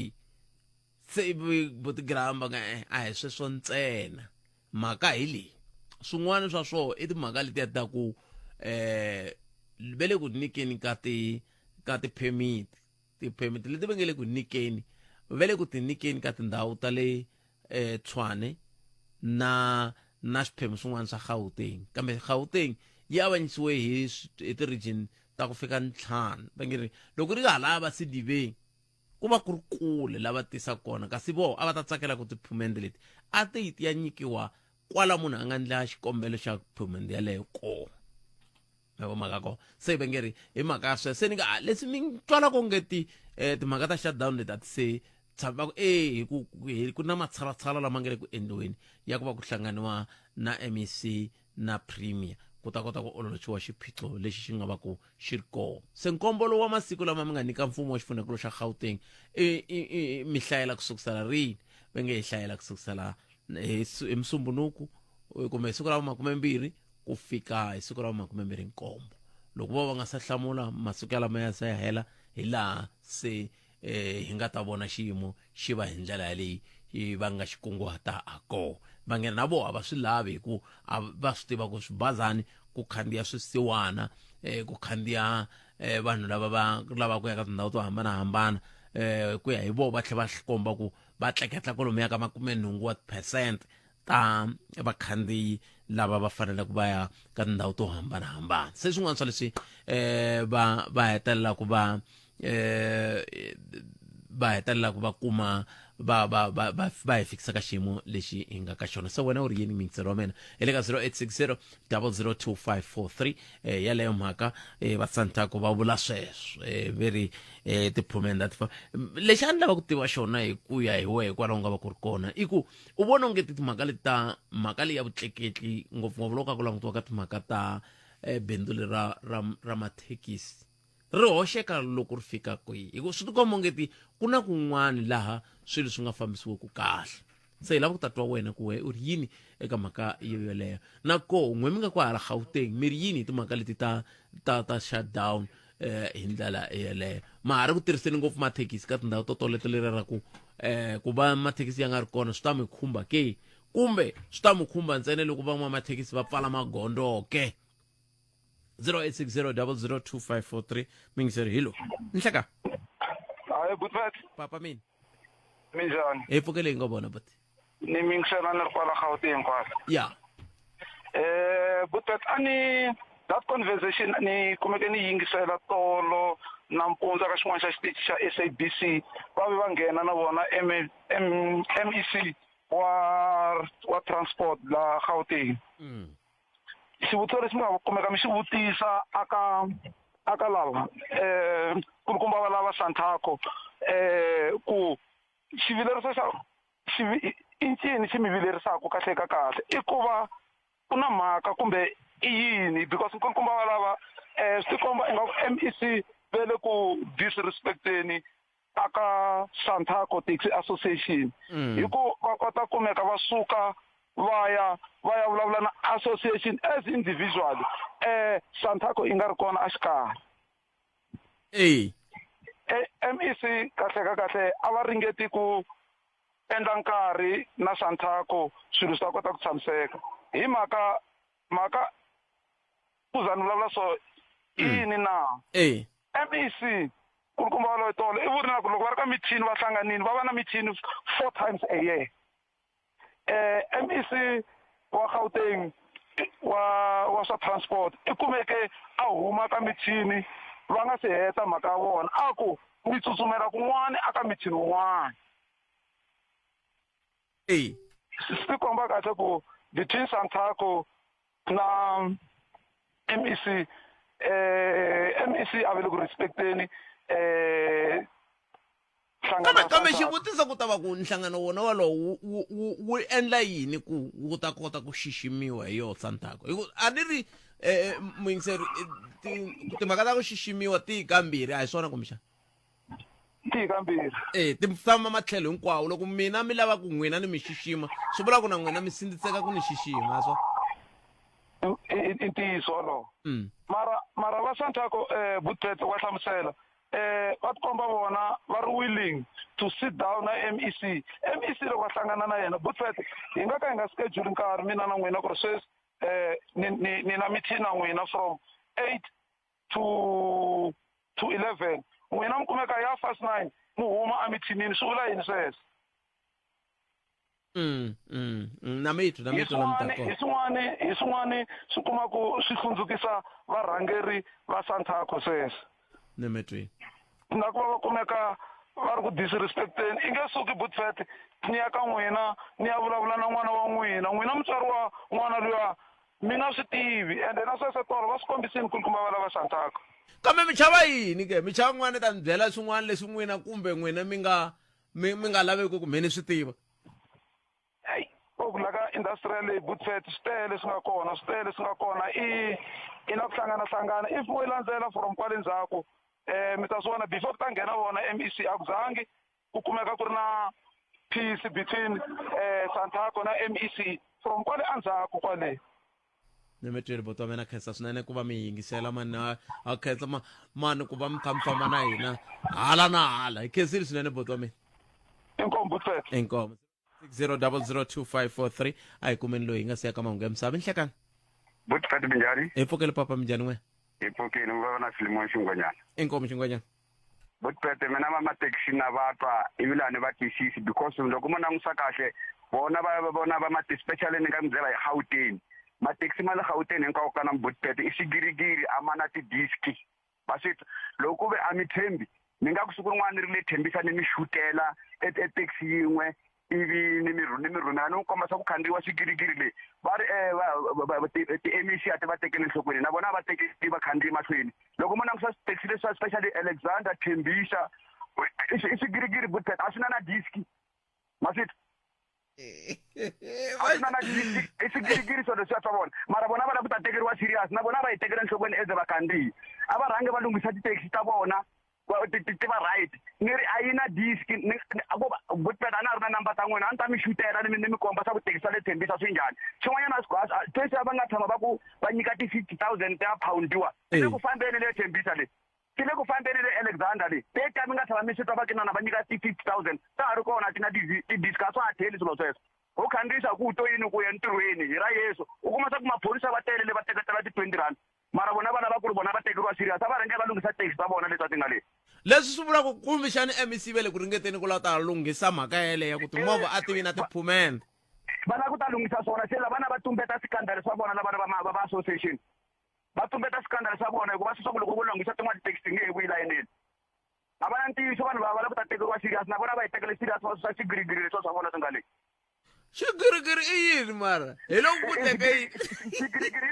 se ivi buti Graham va nga eh, a hi sweswo ntsena mhaka hi leyi swin'wana swa swona i timhaka letiya ta ku eh ve le ku nyikeni ka ti ka ti-permit ti-permit leti va nge le ku nyikeni va le ku ti nyikeni ka tindhawu ta le eh Tshwane na na swiphemu swin'wana swa Gauteng kambe Gauteng yi avanyisiwe hi hi ti-region ta ku fika ntlhanu va nge ri loko ri hala va Sidibeng ku va ku ri kule lava tisaka kona kasi voho a va ta tsakela ku tiphumende leti a ti yi ti ya nyikiwa kwala munhu a nga ndla xikombelo xa phumende yaleyo kona ma vo mhaka kona se va nge ri hi mhaka ya sweswo se ni nga ah, leswi mi twala ko nge ti eh, timhaka ta shutdown leti a ti se tshama va ku e hi ku hi ku na matshalatshala lama nga le ku endliweni ya ku va ku hlanganiwa na MEC na premier ku ta kota ku ololoxiwa xiphiqo lexi xi nga va ku xi ri kona se nkombo lowu wa masiku lama mi nga nyika mfumo wa xifundzhankulu xa Gauteng i, i, i, mi hlayela ku sukusela rini va nge hi hlayela ku sukusela hi hi musumbunuku kumbe hi siku ra vumakumembirhi ku fika hi siku ra vumakumembirhi nkombo loko vo va nga sa hlamula masiku yalama ya se ya hela hi laha se eh hi nga ta vona xiyimo xi va hi ndlela yaleyi va nga xi kunguhata ha kona va nghena na vona a va swi lavi hi ku a va swi tiva ku swibazani ku khandziya swisiwana eh ku khandziya eh vanhu lava va lavaka ku ya ka tindhawu to hambanahambana eh ku ya hi vona va tlhela va komba ku va tleketla kwalomuya ka makumenhungu wa percent ta vakhandziyi lava va faneleke va ya ka tindhawu to hambanahambana se swin'wana swa leswi eh va va hetelelaka va eh va hetelelaka va kuma va va va va va hi fikisa ka xiyimo lexi hi nga ka xona se wena u ri yini mingiselo wa mina hi le ka 0860 002543 eh yaleyo mhaka eh va Santaco va vula sweswo eh ve ri eh tiphumenda ti lexi a ni lava ku tiva xona hi ku ya hi wehe kwalaho nga va ku ri kona i ku U vona onge ti timhaka leti ta mhaka leyi ya vutleketli ngopfungopfu loko ka ku langutiwa ka timhaka ta eh, bindzu leri ra, ra, ra mathekisi ri hoxeka loko ri fika kwihi hi ku swi tikomba onge ti ku na kun'wana laha swilo swi nga fambisiweki kahle se hi lava ku ta twa wena ku we u ri yini eka mhaka yo yoleyo na koho n'we mi nga kwahala gauteng mi ri yini hi timhaka leti ta ta ta shutdown eh hi ndlela yeleyo ma ha ri ku tirhiseni ngopfu mathekisi ka tindhawu to toleto leri ra ku eh ku va mathekisi ya nga ri kona swi ta mi khumba ke kumbe swi ta mi khumba ntsena loko van'wamathekisi va pfala magondzo ke 0860002543 mingiseri hi lo nhleka hayi butvet papa mina minjhani hi pfukele hi nga vona buti ni mingisela ni ri kwala gauteng kwala ya eh butvet a ni that conversation ni kumeke ni yingisela tolo nampundzu ka xin'wana xa xitichi xa SABC va ve va nghena na vona M M MEC wa wa transport la Gauteng mm. xivutiso lexi mi nga kumeka mi xi vutisa aka aka lava eh kulukumba va lava Santaco eh ku xivileriso xa i ncini xi mi vilerisaka kahle ka kahle i ku va ku na mhaka kumbe i yini because nkulukumba va lava um swi tikomba ingaku M_E_C ve le ku disrespect-eni aka Santaco Taxi Association mm. hi ku va kota kumeka va suka va ya va ya vulavula na association as individual eh Santaco yi nga ri kona exikarhi eh MEC kahle ka kahle a va ringeti ku endla nkarhi na Santaco swilo swi ta kota ku tshamiseka hi mhaka mhaka ku za ni vulavula so i mm. yini na eh MEC kulukumba waloye tolo i vuri na ku loko va ri ka mithini va hlanganini va va na mithini four times a year eh MEC wa Gauteng wa wa swa transport i kumeke a huma ka mithini va nga si heta mhaka ya vona a ku mi tsutsumela kun'wana aka mithini wun'wana eyi swi komba kahle ku between Santaco na MEC eh MEC a va le ku respecteni eh kambe kambe xivutiso ku ta va ku nhlangano wona walowo wu wu wu endla yini ku wu ta kota ku xiximiwa hi yoho Santaco hi ku a ni ri eh, muyingiseri timhaka ta ku xiximiwa ti kambirhi a hi swona kumbexana ti kambirhi eh ti famba matlhelo hinkwawo loko mina mi lava ku n'wina ni mi xixima swi vula ku na n'wina mi sindziseka ku ni xixima swa i ntiyiso wolowo mm. mara mara va Santaco eh Butete wa hlamusela eh va tikomba vona va ri willing to sit down na MEC MEC loko va hlangana na yena Butete hi nga ka hi nga schedule nkarhi mina na n'wina ku ri sweswi eh ni ni ni na meeting na n'wina from 8 to to 11 n'wina mi kumeka ya fast 9 mi huma emithinini swi vula yini sweswo mm, mm, mm, na mitwa na mitwa na mitwa hi swin'wana hi swin'wana swi kuma ku swi hlundzukisa varhangeri va Santaco sweswo ni mitwi na ku va va kumeka va ri ku disrespecteni i nge suki butfet ni ya ka n'wina ni ya vulavula na n'wana wa n'wina n'wina mutswari wa n'wana luya mi nga swi tivi ende na sweswo tolo va swi kombisini kulukumba va lava Santaco kambe mi chava yini ke mi chava n'wana ta mi byela swin'wana leswi n'wina kumbe n'wina mi nga mi mi nga laveki ku mhe ni swi tiva hayi ku la ka industrial leyi bootfet swi tele swi nga kona swi tele swi nga kona i i na ku hlangana hlangana if mo yi landzela from kwale ndzhaku um mi ta swi vona before ku ta nghena vona M_E_C a ku zangi ku kumeka ku ri na peace between um Santaco na M_E_C from kwale endzhaku kwale ni mi twile buti wa mina khensa swinene ku va mi yingisela mani a khensa ma mani ku va mi kha mi famba na hina hala na hala hi khensile swinene buti wa mina inkomu buti inkomu 60002543 a hi kumeni loyi hi nga siya ka mahungu ya misava inhlekani buti fati minjhani hi pfukele papa minjhani n'we hi pfukile mi va na filimoni xingwanyana inkomu xingwanyana Botpete mina va mathekisi na va twa ivi la ni va twisisi because loko mo langusa kahle vona va vona va mati especially ni nga mi byela hi Gauteng mathekisi ma le Gauteng hinkwawo ka na Botpete i swigirigiri a ma na ti-disc va swi twa loko ku ve a mi tshembi ni nga ku siku rin'wana ni ri le Thembisa ni mi xutela e taxi yin'we ivi ni mi ni mi rhumela ni n'wi komba swa ku khandziyiwa xigirigiri leyi va ri um ti-MEC a ti va tekeli enhlokweni na vona a va tekeli vakhandziyi mahlweni loko mo langusa swithekisi leswi especially Alexander Thembisa i swigirigiri butpet a swi na na diski ma swi a swi na na diski i swigirigiri swilo leswiya swa vona mara vona va lava ku ta tekeriwa serious na vona va yi tekela enhlokweni as vakhandziyi a va rhange va lunghisa tithekisi ta vona ti ti va right ni ri a yi na disk ni ko butpet a na ri na number ta n'wina a ni ta mi xutela ni mi ni mi komba swa ku tekisa le Thembisa swi njhani xin'wanyana a swi sweswi va nga tshama va ku va nyika ti-fifty thousand ta poundiwa ti le ku fambeni le Thembisa le ti le ku fambeni le Alexander le te ta mi nga tshama mi swi twa va kinana va nyika ti-fifty thousand ta ha ri kona ti na ti-disk a swa ha tlheli swilo sweswo ho khandziyisa ku to yini ku ya entirhweni hi ra Yesu u kuma swa ku maphorisa va tele le va teketela ti-twenty rand mara vona vana va ku ri vona va tekeriwa serious a va rhange va lunghisa taxi ta vona leti ti nga le leswi swi vulaka ku kumbexani mec va le ku ringeteni ku lava ta lunghisa mhaka yeleyo ku timovha a ti vi na tiphumende va lava ku ta lunghisa swona se lavana va tumbeta swikandali swa vona lavana va va va association va tumbeta swikandali swa vona hikuva swi swa ku loko vo lunghisa tin'wana ti-taxi ti nge he vuyi layineni a va na ntiyiso vanhu va va lava ku ta tekeriwa serious na vona va yi tekele serious va susa xigirigiri leswiwa swa vona swi nga le Xigirigiri i yini mara? Hi loko ku teke yini? Xigirigiri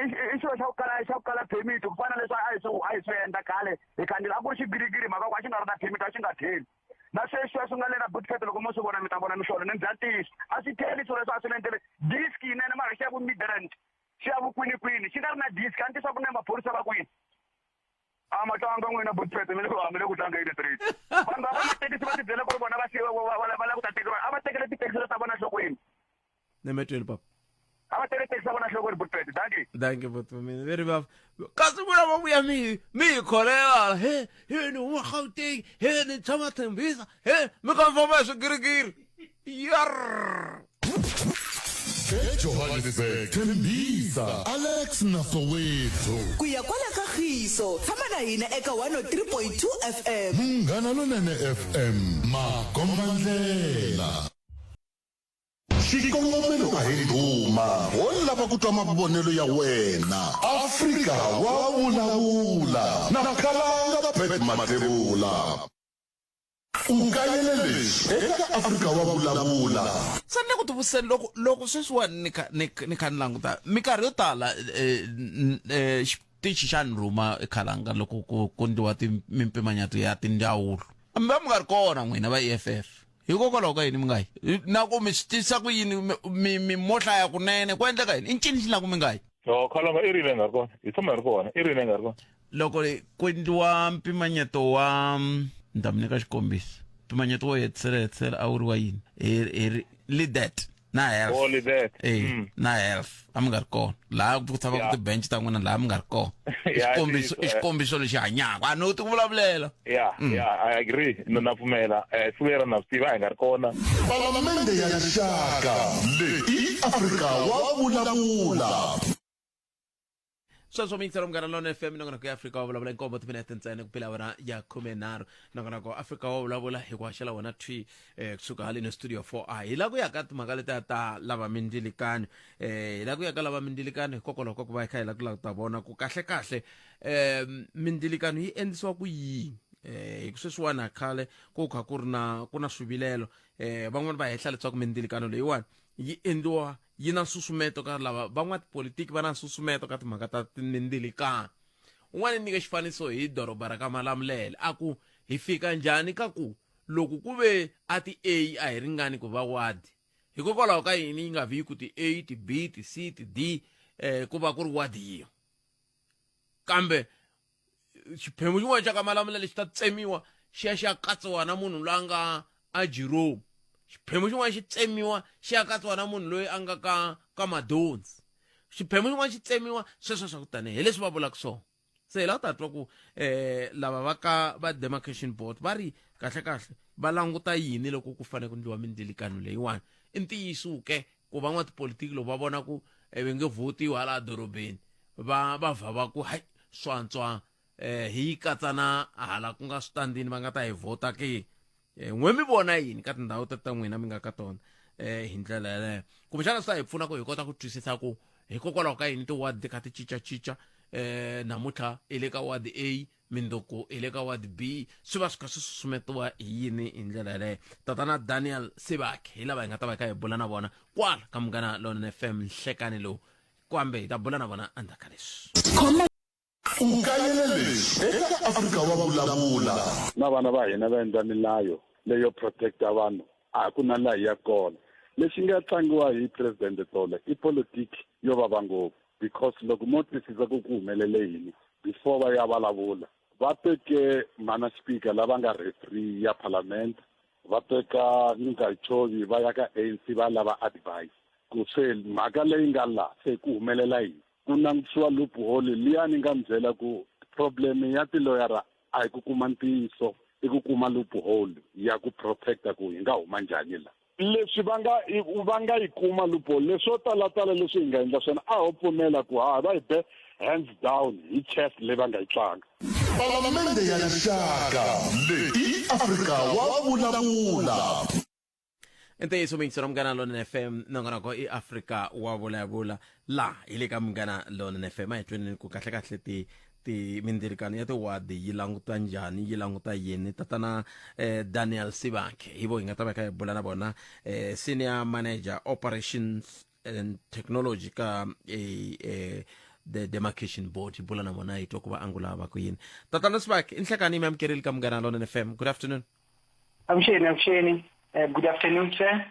i xilo xa ku kala xa ku kala permit ku fana leswi a hi swi a hi swi endla khale hi khandziyela a ku ri xigirigiri mhaka ku a xi nga ri na permit a xi nga theli na sweswi swi nga le na bootcat loko mo swi vona mi ta vona mihlolo ni bya ntiyiso a swi theli swilo leswi a swi le ndleleni disk yinene mara xi ya ku midrand xi ya vukwinikwini xi nga ri na disk a ni tisa ku na maphorisa va kwini a ma tlanga n'wina bootcat mi le ku mi le ku tlanga yini straight vanhu va mathekisi va tibyela ku ri vona va va lava ku ta tekeriwa a va tekele tithekisi ta vona nhlokweni nemetweni papa a va tekele thekisi ta vona nhlokweni bootcat dankie dankie bot mina ve ri va kasi vula va vuya mi mi hi kholela he he ni huma gauteng he ni tshama thembisa he mi ka mi famba hi swigirigiri yar eJohannesburg, Tembisa, Alex na Soweto. Ku ya kwala ka Khiso, tshama na hina eka 103.2 FM. Munghana Lonene FM, makombandlela. Xikongomelo a hi ndhuma, ho lava ku twa mavonelo ya wena. Afrika wa vulavula na Khalanga Pat Mathebula. U kayele leswi eka Afrika wa vulavula. Se ni le ku tivutiseni loko loko sweswiwani ni kha ni ni kha ni languta minkarhi yo tala eh, xitichi xa ni rhuma ekhalanga loko ku ku ndliwa mimpimanyeto ya tindzawulo mi va mi nga ri kona n'wina va EFF hikokwalaho ka yini mi nga yi na ku mi swi tisa ku yini mi mi mo hlaya kunene ku endleka yini i ncini xi la ku mi nga yi Yo, Khalanga i rini nga ri kona? Hi tshama hi ri kona. I rini nga ri kona? Loko ku endliwa mpimanyeto wa ni ta mi nyika xikombiso mpimanyeto wo hetisela hetisela a wu ri wa yini hi hi ri lidet na health Oh, Lidet. eh Mm. na health a mi nga ri kona laha ku tshamaka Yeah. tibench ta n'wina laha mi nga ri kona i Yeah, xikombiso ntiyiso, i eh. xikombiso lexi hanyaka a no ti ku vulavulela Yeah, Mm. yeah, I agree. Na na pfumela. Eh, siku lera na swi tiva a hi nga ri kona. Palamende ya Rixaka leyi i Afrika wa vulavula. Sweswo miyingiselo munghana lona fm nongonoko ya afrika wa vulavula inkombo timinete ntsena ku pela wena ya khumenharhu. Nongonoko wa afrika wa vulavula hi ku haxela wena thwi eh, kusuka haleni studio 4 a hi la ku ya ka timhaka letiya ta lava mindzilikani eh, hi la ku ya ka lava mindzilikani hikokwalaho ka ku va hi kha hi la ku lava ku ta vona ku kahle kahle eh, mindzilikano yi endlisiwa ku yini eh, hi ku sweswiwani khale ku kha ku ri na ku na swivilelo eh, van'wani va hehla leswaku mindzilikano leyiwani yi endliwa yi na nsusumeto ka lava van'watipolitiki va na nsusumeto ka timhaka ta mindzilikano. Un'wana nyike xifaniso hi doroba ra ka Malamulele a ku hi fika njhani ka ku loko ku ve a ti A a hi ringani ku va ward hikokwalaho ka yini yi nga vi ku ti A ti B ti C ti D eh ku va ku ri ward yin'we kambe xiphemu xin'wana xa ka Malamulele xi ta tsemiwa xi ya xi ya katsiwa na munhu loyi a nga a Jerome xiphemu xin'wana xi tsemiwa xi ya katsiwa na munhu loyi a nga ka ka Madonsi xiphemu xin'wana xi tsemiwa sweswo swa ku tanihi hi leswi va vulaka swona se hi la u ta twa ku eh lava va ka va demarcation board va ri kahle kahle va languta yini loko ku fanele ku ndliwa mindzilikano leyiwani i ntiyiso ke ku van'watipolitiki loko va vona ku eh, va nge votiwi hala dorobeni va va vha va ku hayi swantswa eh hi yi katsa na hala ku nga switandini va nga ta hi vhota ke eh, n'we mi vona yini ka tindhawu ta ta n'wina mi nga ka tona eh hi ndlela yaleyo kumbexana swi ta hi pfuna ku hi kota ku twisisa ku hikokwalaho ka yini ti-ward ti kha ti cincacinca eh namuntlha i le ka ward A mindzuku hi le ka ward B swi va swi kha swi susumetiwa hi yini hi ndlela yaleyo tatana Daniel Sibaki hi lava hi nga ta va hi kha hi bula na vona kwala ka Munghana Lonene FM nhlekani lowu kambe hi ta bula na vona endzhaku ka leswi. U kayele leswi eka Afrika wa Vulavula. Na vana va hina va endla milayo leyo protecta vanhu a ku na laha yi ya kona. Lexi nga tlangiwa hi President tolo i politiki yo vava ngopfu because loko mo twisisa ku ku humelele yini before va ya vulavula va teke mhana speaker lava nga referee ya parliament va teka Ngungayitshovi va ya ka ANC va lava advice ku se mhaka leyi nga la se ku humelela yini ku langutisiwa loophole liya ni nga mi byela ku problem ya tiloyara a hi ku kuma ntiyiso i ku kuma loophole ya ku protecta ku hi nga huma njhani la leswi va nga va nga yi kuma loophole leswo talatala leswi hi nga endla swona a ho pfumela ku ha va hi be hands down hi chess leyi va nga yi tlanga Palamende ya Rixaka leyi i Afrika wa vulavula. Ntiyiso muyingiseri wa Munghana Lonene FM nongonoko i Afrika wa vulavula laha hi le ka Munghana Lonene FM a hi tweneni ku kahle kahle ti ti mindzilikano ya tiwadi yi languta njhani yi languta yini tatana eh, daniel sibakhe hi vo hi nga ta va kha hi bula na vona eh, senior manager operations and technology ka eh, eh, the demarcation board hi bula na vona hi twa ku va angula va ku yini tatana sibakhe i nhlekani mi amukerile ka munghana lonene fm good afternoon Avuxeni, avuxeni. Uh, good afternoon, sir.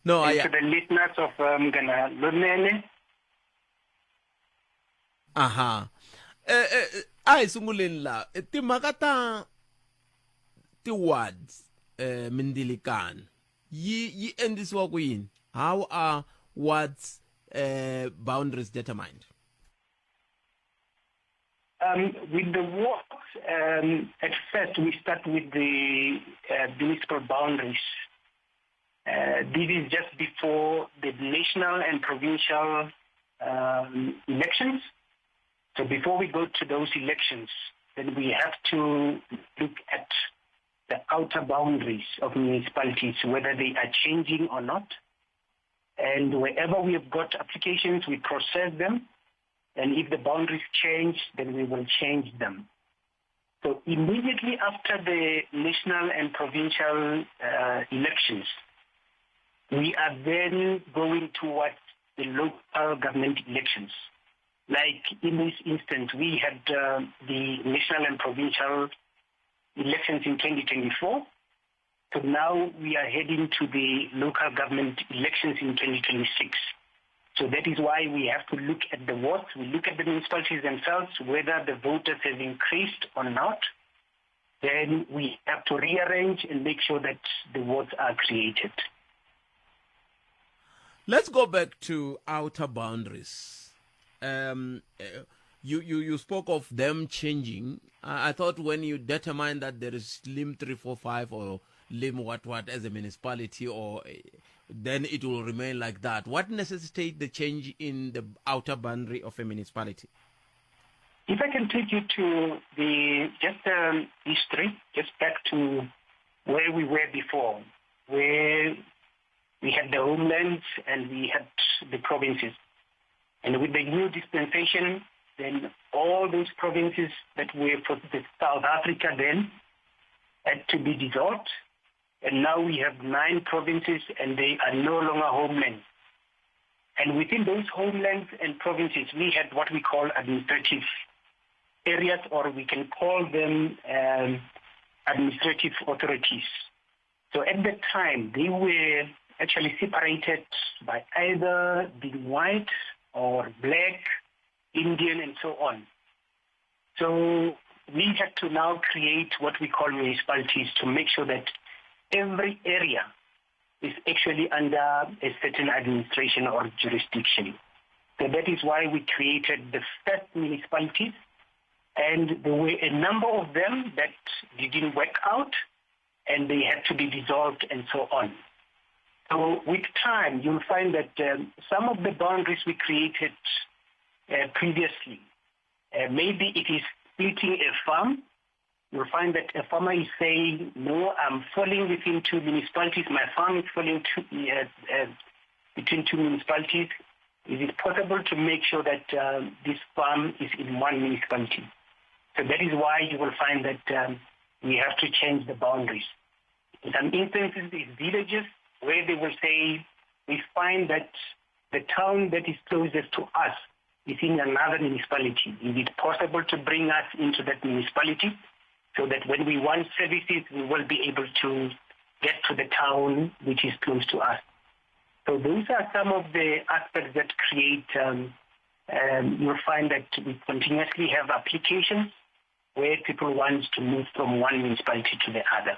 No, And to the listeners of Munghana Lonene. Aha. Eh, eh, a hi sunguleni la eh, timhaka ta ti-wards eh, mindzilikano yi yi endlisiwa ku yini how are wards eh, boundaries determined Um, with the wards, um, at first we start with the uh, municipal boundaries. Uh, this is just before the national and provincial um, elections. So before we go to those elections, then we have to look at the outer boundaries of municipalities, whether they are changing or not. And wherever we have got applications, we process them. And if the boundaries change, then we will change them. So immediately after the national and provincial uh, elections, we are then going towards the local government elections. Like in this instance, we had uh, the national and provincial elections in 2024. So now we are heading to the local government elections in 2026. So that is why we have to look at the wards. We look at the municipalities themselves, whether the voters have increased or not. Then we have to rearrange and make sure that the wards are created. Let's go back to outer boundaries. Um, eh, you, you, you spoke of them changing. I, I thought when you determine that there is LIM 345 or LIM what what as a municipality, or eh, then it will remain like that. What necessitate the change in the outer boundary of a municipality? If I can take you to the just um, history, just back to where we were before, where we had the homelands and we had the provinces. And with the new dispensation, then all those provinces that were for the South Africa then had to be dissolved. And now we have nine provinces and they are no longer homelands. And within those homelands and provinces, we had what we call administrative areas, or we can call them um, administrative authorities. So at that time, they were actually separated by either being white or black, Indian, and so on. So we had to now create what we call municipalities to make sure that every area is actually under a certain administration or jurisdiction. So that is why we created the first municipalities, and there were a number of them that didn't work out, and they had to be dissolved and so on. So with time, you'll find that um, some of the boundaries we created uh, previously, uh, maybe it is splitting a farm. You'll find that a farmer is saying, no, I'm falling within two municipalities. My farm is falling two, uh, uh, between two municipalities. Is it possible to make sure that um, this farm is in one municipality? So that is why you will find that um, we have to change the boundaries. In some instances, it's villages where they will say, we find that the town that is closest to us is in another municipality. Is it possible to bring us into that municipality so that when we want services, we will be able to get to the town which is close to us? So those are some of the aspects that create, um, um, you'll find that we continuously have applications where people want to move from one municipality to the other.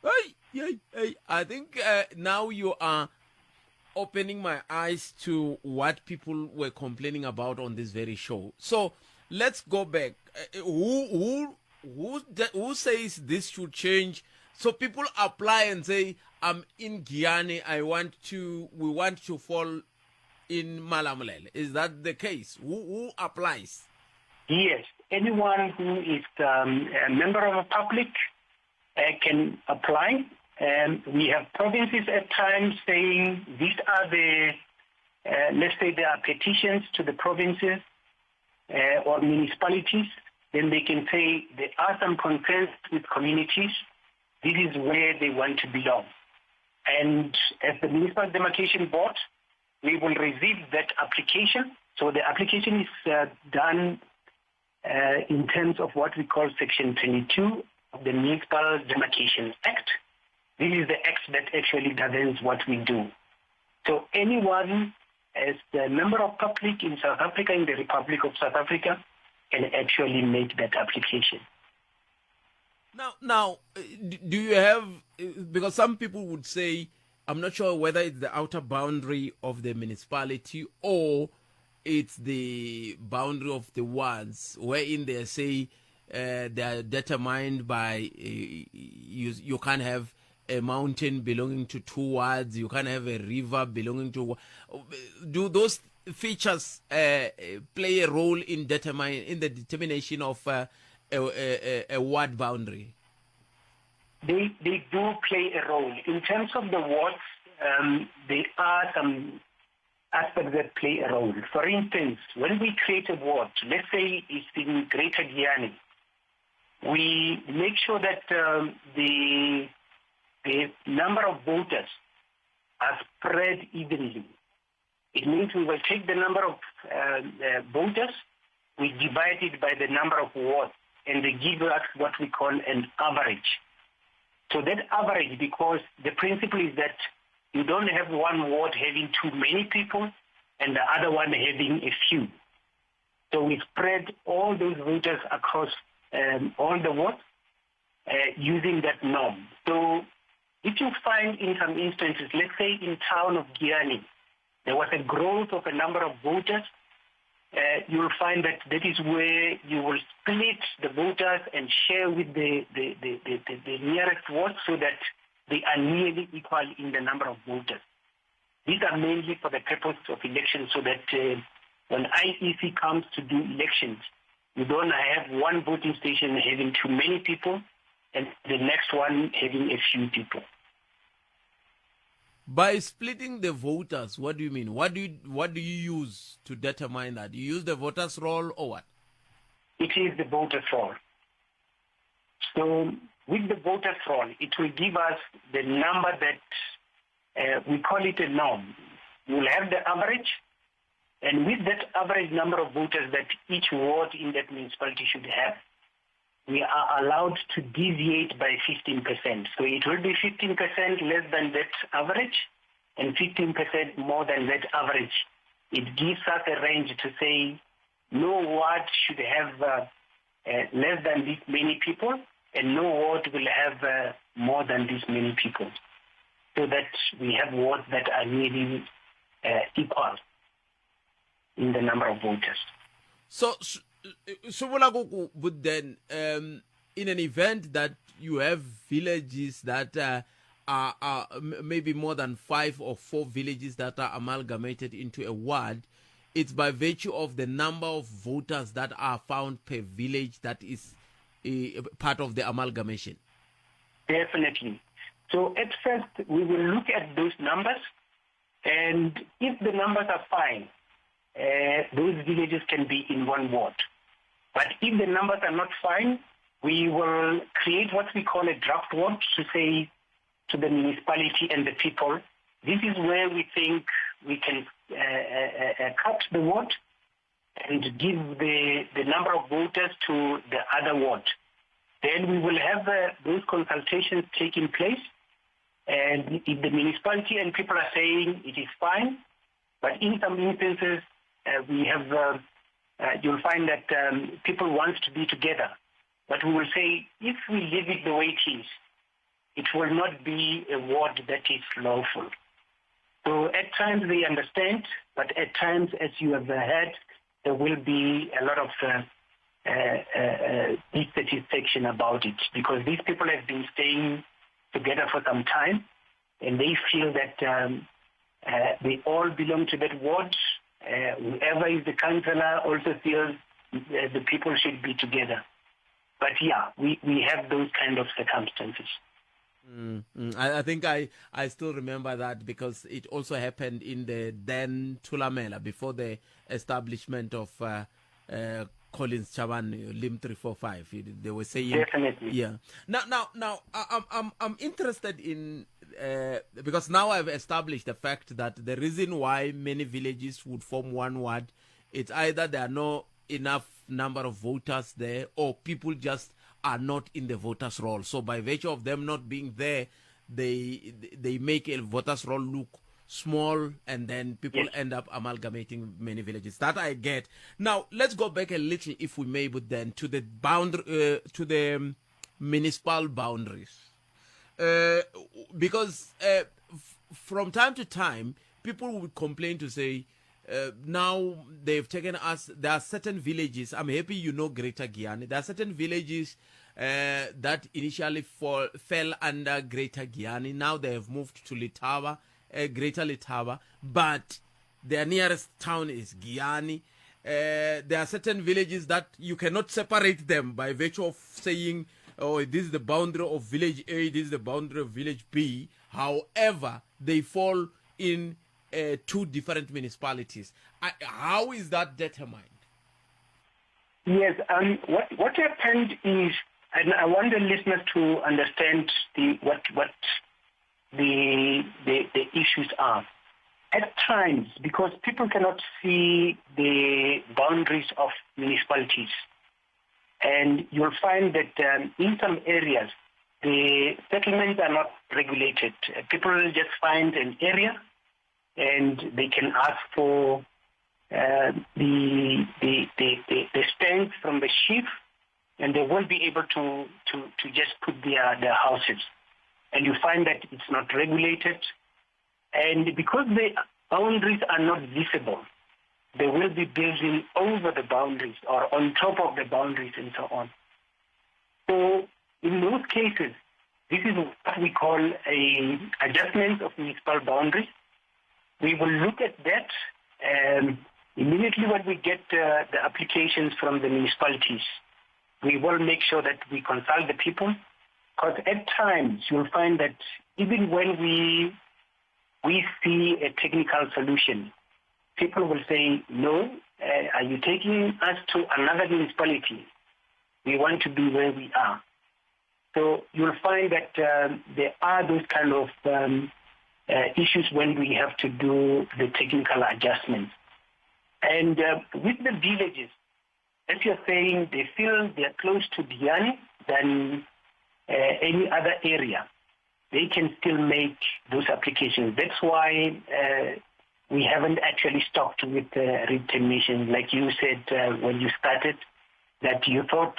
Hey, hey, hey. I think uh, now you are opening my eyes to what people were complaining about on this very show. So let's go back. Uh, who who who who says this should change? So people apply and say, "I'm in Giyani. I want to. We want to fall in Malamulele." Is that the case? Who, who applies? Yes, anyone who is um, a member of the public uh, can apply. Um, we have provinces at times saying these are the, uh, let's say there are petitions to the provinces uh, or municipalities, then they can say there are some concerns with communities. This is where they want to belong. And as the Municipal Demarcation Board, we will receive that application. So the application is uh, done uh, in terms of what we call Section 22 of the Municipal Demarcation Act. This is the act that actually governs what we do. So anyone as the member of public in South Africa, in the Republic of South Africa, can actually make that application. Now, now, uh, do you have, uh, because some people would say, I'm not sure whether it's the outer boundary of the municipality or it's the boundary of the wards, wherein they say uh, they are determined by, uh, you, you can't have a mountain belonging to two wards, you can't have a river belonging to. Do those features uh, play a role in determine in the determination of uh, a, a, a ward boundary? They they do play a role in terms of the wards. Um, there are some aspects that play a role. For instance, when we create a ward, let's say it's in Greater Giyani, we make sure that um, the the number of voters are spread evenly. It means we will take the number of uh, uh, voters, we divide it by the number of wards, and they give us what we call an average. So that average, because the principle is that you don't have one ward having too many people and the other one having a few. So we spread all those voters across um, all the wards uh, using that norm. So if you find in some instances, let's say in town of Giyani, there was a growth of a number of voters, uh, you'll find that that is where you will split the voters and share with the, the, the, the, the, the nearest ward so that they are nearly equal in the number of voters. These are mainly for the purpose of elections so that uh, when IEC comes to do elections, you don't have one voting station having too many people and the next one having a few people. By splitting the voters, what do you mean? What do you, what do you use to determine that? You use the voters roll or what? It is the voters roll. So with the voters roll, it will give us the number that uh, we call it a norm. You will have the average, and with that average number of voters that each ward in that municipality should have, we are allowed to deviate by 15%. So it will be 15% less than that average and 15% more than that average. It gives us a range to say no ward should have uh, uh, less than this many people and no ward will have uh, more than this many people so that we have wards that are nearly uh, equal in the number of voters. So, swi vula ku ku but then um, in an event that you have villages that uh, are, are maybe more than five or four villages that are amalgamated into a ward it's by virtue of the number of voters that are found per village that is uh, part of the amalgamation definitely so at first we will look at those numbers and if the numbers are fine uh, those villages can be in one ward. But if the numbers are not fine, we will create what we call a draft ward to say to the municipality and the people, this is where we think we can uh, uh, uh, cut the ward and give the, the number of voters to the other ward. Then we will have uh, those consultations taking place. And if the municipality and people are saying it is fine, but in some instances, uh, we have, uh, uh, you'll find that um, people want to be together. But we will say, if we leave it the way it is, it will not be a ward that is lawful. So at times they understand, but at times, as you have heard, there will be a lot of uh, uh, uh, dissatisfaction about it because these people have been staying together for some time and they feel that um, uh, they all belong to that ward. Uh, whoever is the councillor also feels uh, the people should be together. But yeah, we, we have those kind of circumstances. Mm, mm. I, I think I, I still remember that because it also happened in the then Thulamela before the establishment of uh, Collins Chabane Lim 345 they were saying definitely yeah now now now I'm I'm I'm interested in uh, because now I've established the fact that the reason why many villages would form one ward it's either there are no enough number of voters there or people just are not in the voters roll so by virtue of them not being there they they make a voters roll look small and then people yes. end up amalgamating many villages that i get now let's go back a little if we may but then to the boundary uh, to the um, municipal boundaries uh, because uh, from time to time people would complain to say uh, now they've taken us there are certain villages i'm happy you know greater Giyani there are certain villages uh, that initially fall, fell under greater Giyani now they have moved to Letaba uh, greater Letaba but their nearest town is Giyani uh, there are certain villages that you cannot separate them by virtue of saying oh this is the boundary of village A this is the boundary of village B however they fall in uh, two different municipalities. I, how is that determined? Yes, um, what, what happened is, and I want the listeners to understand the, what, what the, the, the issues are. At times, because people cannot see the boundaries of municipalities, and you'll find that um, in some areas, the settlements are not regulated. People will just find an area and they can ask for uh, the, the, the, the, the stands from the chief, and they won't be able to, to, to just put their, their houses. And you find that it's not regulated. And because the boundaries are not visible, they will be building over the boundaries or on top of the boundaries and so on. So in most cases, this is what we call a adjustment of municipal boundaries. We will look at that um, immediately when we get uh, the applications from the municipalities. We will make sure that we consult the people because at times you'll find that even when we we see a technical solution, people will say, no, uh, are you taking us to another municipality? We want to be where we are. So you'll find that um, there are those kind of um, uh, issues when we have to do the technical adjustments. And uh, with the villages, as you're saying, they feel they're close to Giyani than uh, any other area. They can still make those applications. That's why uh, we haven't actually stopped with uh, redetermination. Like you said uh, when you started, that you thought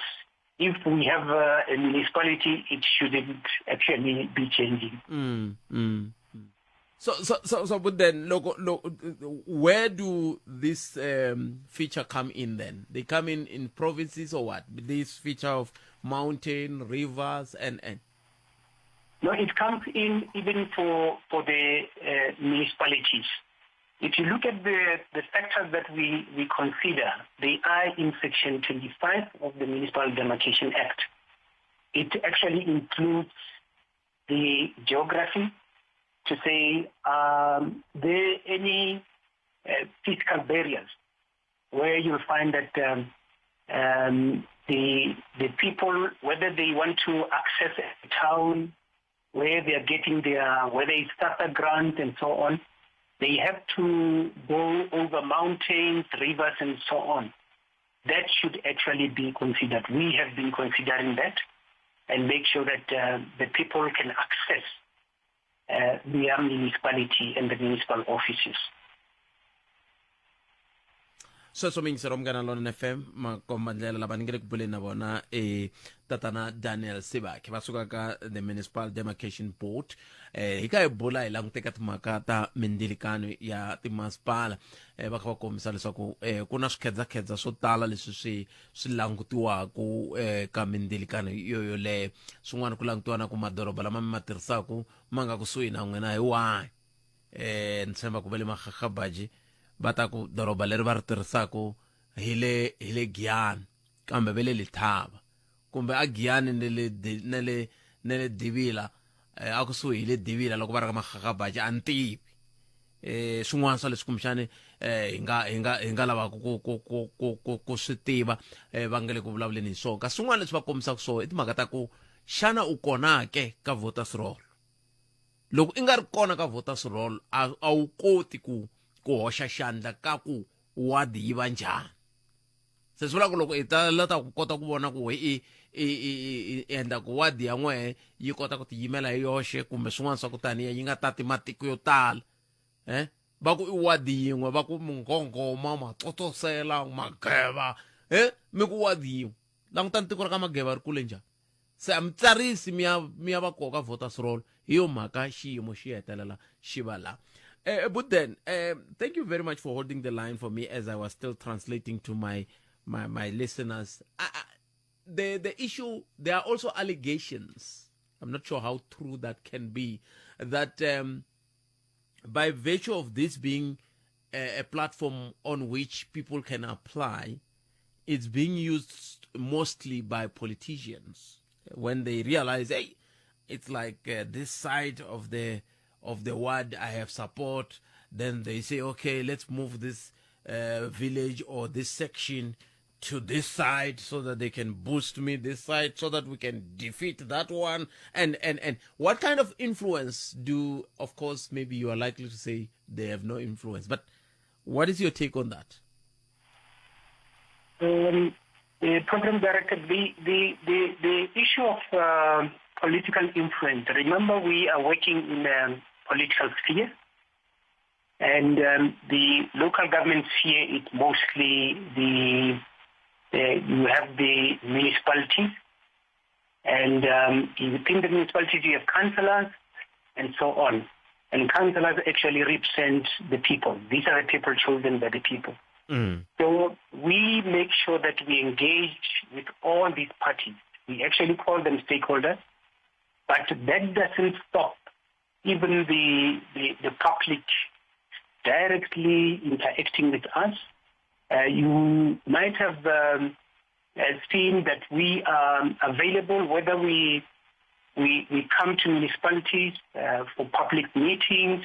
if we have uh, a municipality, it shouldn't actually be changing. Mm, mm. So, so, so, so, but then, look, look, where do this um, feature come in then? They come in in provinces or what? This feature of mountain, rivers, and, and. No, it comes in even for, for the uh, municipalities. If you look at the, the factors that we, we consider, they are in Section 25 of the Municipal Demarcation Act. It actually includes the geography to say um, there any uh, physical barriers where you'll find that um, um, the, the people, whether they want to access a town, where they are getting their, whether it's starter grant and so on, they have to go over mountains, rivers, and so on. That should actually be considered. We have been considering that and make sure that uh, the people can access uh, their municipality and the municipal offices. Sweswo miyingiselo munghana lonene fm makomba ndlela lava ni nge le ku buleni na vona e tatana daniel sibakhe va suka ka the municipal demarcation board eh hi ka hi bula hi languteka timhaka ta mindzilikano ya timasipala eh va kha va kombisa leswaku eh ku na swikhedzakhedza swo tala leswi swi swi langutiwaku eh ka mindzilikano yo yoleyo swin'wana ku langutiwa na ku madoroba lama mi ma tirhisaku ma nga kusuhi na n'wina hi wahi eh ni tshemba ku va le magagabaji va ta ku doroba leri va ri tirhisaku hi le hi le Giyani kambe ve le Lethaba kumbe a Giyani ne le ne le ne le Divila eh, a kusuhi hi le Divila loko va ri ka magagabaji a ni tivi eh swin'wana swa leswi kumbexani eh hi nga hi nga hi nga lavaka ku ku ku ku ku ku swi tiva eh va nga le ku vulavuleni hi swona kasi swin'wana leswi va kombisaka swona i timhaka ta ku xana u kona ke ka voters roll loko i nga ri kona ka voters roll a a wu koti ku ku hoxa xandla ka ku wadi yi va njhani se swi vula ku loko i ta la ta ku kota ku vona ku i i i i endla ku wadi ya n'wehe yi kota ku tiyimela hi yoxe kumbe swin'wana swa ku taniya yi nga tati matiko yo tala eh va ku i wadi yin'we va ku munghonghoma matsotsosela mageva eh mi ku wadi yin'we langutani tiko ra ka mageva ri kule njhani se a mi tsarisi mi ya mi ya va koka voters roll hi yo mhaka xiyimo xi hetelela xi va la Uh, but then, uh, thank you very much for holding the line for me as I was still translating to my my, my listeners. I, I, the the issue there are also allegations. I'm not sure how true that can be. That um, by virtue of this being a, a platform on which people can apply, it's being used mostly by politicians when they realize, hey, it's like uh, this side of the of the ward I have support. Then they say, okay, let's move this uh, village or this section to this side so that they can boost me this side so that we can defeat that one and and and what kind of influence do of course maybe you are likely to say they have no influence but what is your take on that um, the program director the the the, the issue of uh, political influence remember we are working in a political sphere and um, the local government sphere is mostly the, the you have the municipalities, and um, within the municipalities you have councillors and so on. And councillors actually represent the people. These are the people chosen by the people. Mm. So we make sure that we engage with all these parties. We actually call them stakeholders, but that doesn't stop even the, the, the public directly interacting with us. Uh, you might have um, uh, seen that we are available whether we we, we come to municipalities uh, for public meetings.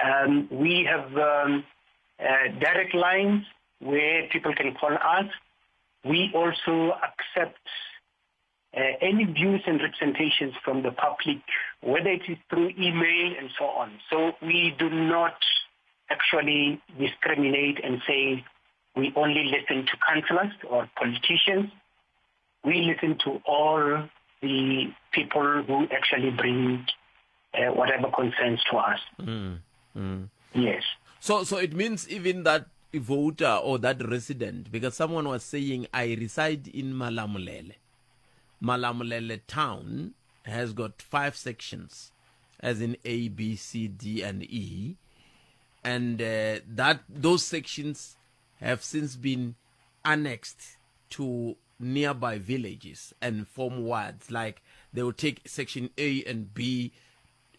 Um, we have um, uh, direct lines where people can call us. We also accept uh, any views and representations from the public, whether it is through email and so on. So we do not actually discriminate and say we only listen to councillors or politicians. We listen to all the people who actually bring uh, whatever concerns to us. Mm, mm. Yes. So, so it means even that voter or that resident, because someone was saying, I reside in Malamulele. Malamulele town has got five sections, as in A, B, C, D, and E. And uh, that those sections have since been annexed to nearby villages and form wards. Like they will take section A and B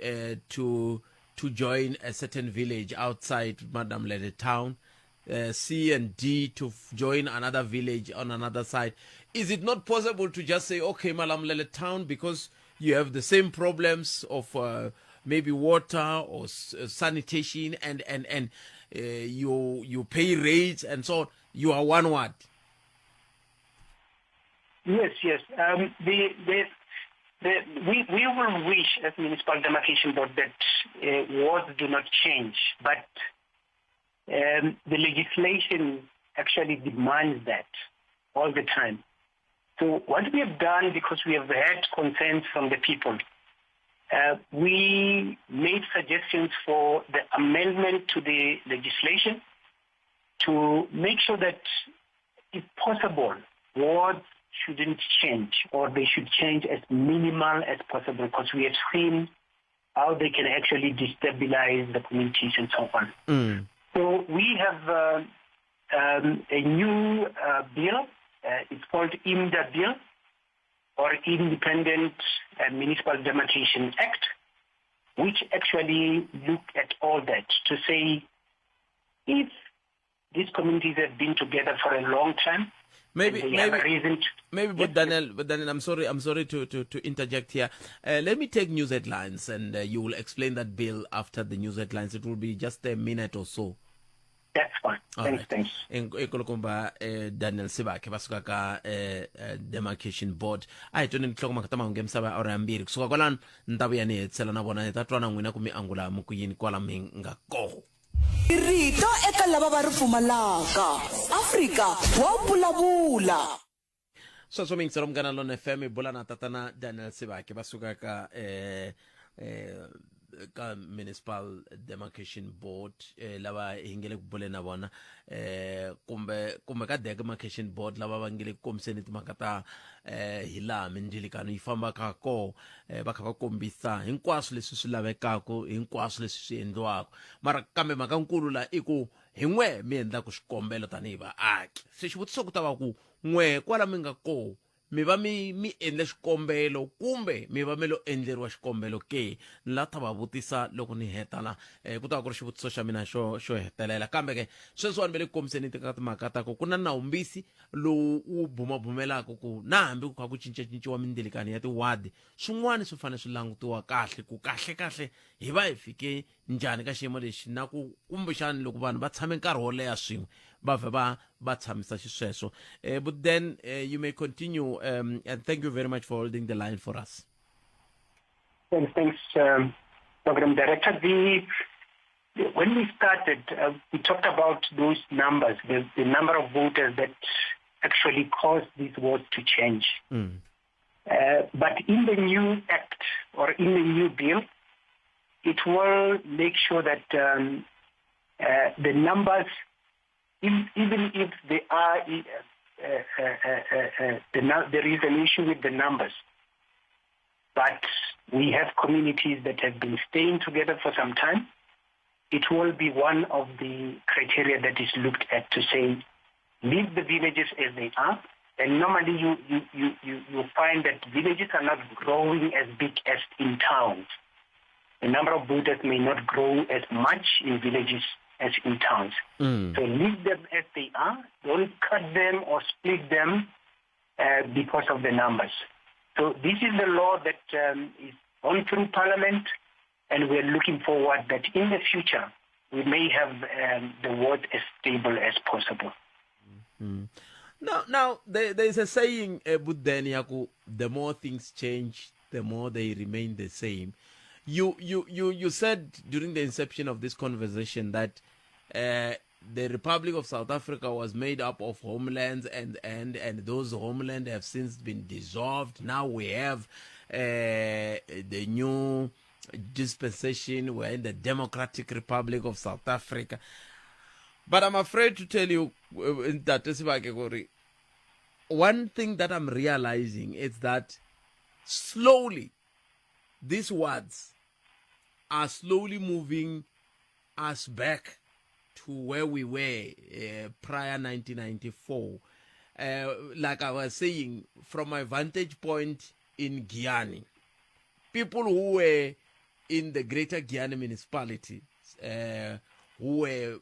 uh, to to join a certain village outside Malamulele town. Uh, C and D to f- join another village on another side. Is it not possible to just say, okay, Malamulele town, because you have the same problems of uh, maybe water or s- uh, sanitation and and and uh, you you pay rates and so on. You are one ward. Yes, yes. Um, the, the, the, we, we will wish as Municipal Demarcation Board that uh, wards do not change, but um, the legislation actually demands that all the time. So what we have done, because we have had concerns from the people, uh, we made suggestions for the amendment to the legislation to make sure that, if possible, wards shouldn't change or they should change as minimal as possible because we have seen how they can actually destabilize the communities and so on. Mm. So we have uh, um, a new uh, bill. Uh, it's called IMDA Bill or Independent uh, Municipal Demarcation Act, which actually look at all that to say if these communities have been together for a long time, Maybe And they have maybe a reason to, maybe but Daniel, but Daniel, I'm sorry, I'm sorry to, to, to interject here. Uh, let me take news headlines, and uh, you will explain that bill after the news headlines. It will be just a minute or so. That's fine. All thanks, right. thanks. Nkulukumba eh, Daniel Sibakhe va suka ka eh, eh, demarcation board a hi tweni tinhlokomhaka ta mahungu ya misava ya awara ya mbirhi kusuka kwalano ni ta vuya ni hetisela na vona hi ta twa na n'wina ku mi angula mi ku yini kwala mi nga koho Rito eka lava va ri pfumalaka. Afrika wa vulavula. Sweswo mi yingisela Munghana Lone FM hi bula na tatana Daniel Sibaki va suka ka eh eh ka Municipal Demarcation Board eh, lava hi nge le ku buleni na vona eh kumbe kumbe ka Demarcation Board lava va nge le ku kombiseni timhaka ta eh hi laha mindzilikano yi fambaka koho eh, va kha va kombisa hinkwaswo leswi swi lavekaka hinkwaswo leswi swi endliwaka mara kambe mhaka nkulu la i ku hi n'we mi endlaka swikombelo tanihi vaaki se xivutiso ku ta va ku n'we kwala mi nga koho mi va mi mi endle xikombelo kumbe mi va mi lo endleriwa xikombelo ke ni la ta va vutisa loko ni heta la eh, ku ta va ku ri xivutiso xa mina xo xo hetelela kambe ke sweswiwani va le ku kombiseni ka timhaka ta ku ku na nawumbisi lowu wu bumabumelaka ku na hambi ku kha ku cincacinciwa mindzilikano ya tiwadi swin'wana swi fanele swi langutiwa kahle ku kahle-kahle hi va hi fike njhani ka xiyimo lexi na ku kumbexani loko vanhu va tshame nkarhi wo leha swin'we va vhe va va tshamisa xisweswo eh, but then eh, you may continue um, and thank you very much for holding the line for us Thanks, thanks, um, Program Director. The, when we started, uh, we talked about those numbers, the, the number of voters that actually caused these wards to change. Mm. Uh, but in the new act or in the new bill, it will make sure that um, uh, the numbers, if, even if they are, uh, uh, uh, uh, the, there is an issue with the numbers, but we have communities that have been staying together for some time. It will be one of the criteria that is looked at to say, leave the villages as they are. And normally you, you, you, you, you find that villages are not growing as big as in towns. The number of voters may not grow as much in villages as in towns. Mm. So leave them as they are. Don't cut them or split them uh, because of the numbers. So this is the law that um, is on through Parliament, and we're looking forward that in the future we may have um, the ward as stable as possible. Mm. Now, now there, there is a saying, uh, the more things change, the more they remain the same. You, you, you, you said during the inception of this conversation that uh, the Republic of South Africa was made up of homelands, and, and, and those homelands have since been dissolved. Now we have uh, the new dispensation. We're in the Democratic Republic of South Africa. But I'm afraid to tell you, uh, one thing that I'm realizing is that slowly these words are slowly moving us back to where we were uh, prior 1994. Uh, like I was saying, from my vantage point in Giyani, people who were in the greater Giyani municipality, uh, who were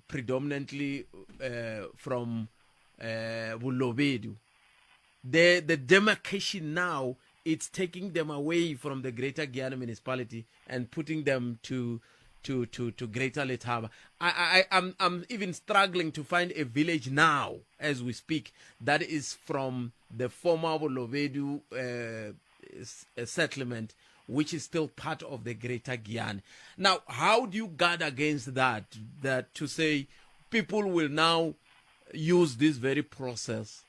predominantly uh, from uh, Bolobedu, the, the demarcation now it's taking them away from the greater Giyani municipality and putting them to to to to Greater Letaba. I I I'm I'm even struggling to find a village now as we speak that is from the former Bolobedu uh, uh, settlement which is still part of the Greater Giyani. Now, how do you guard against that? That to say people will now use this very process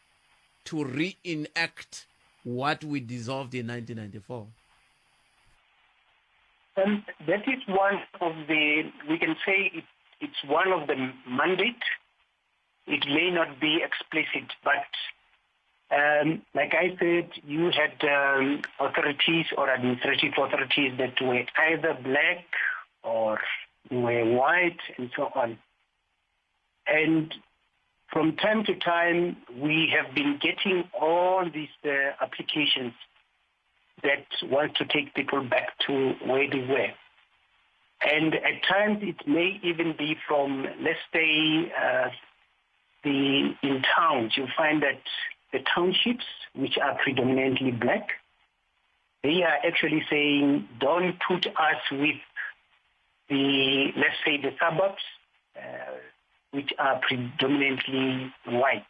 to reenact what we dissolved in 1994? Um, that is one of the, we can say it, it's one of the mandate. It may not be explicit, but um, like I said, you had um, authorities or administrative authorities that were either black or were white and so on. And from time to time, we have been getting all these uh, applications that want to take people back to where they were. And at times, it may even be from, let's say, uh, the in towns, you find that the townships, which are predominantly black, they are actually saying, don't put us with the, let's say, the suburbs, uh, which are predominantly white.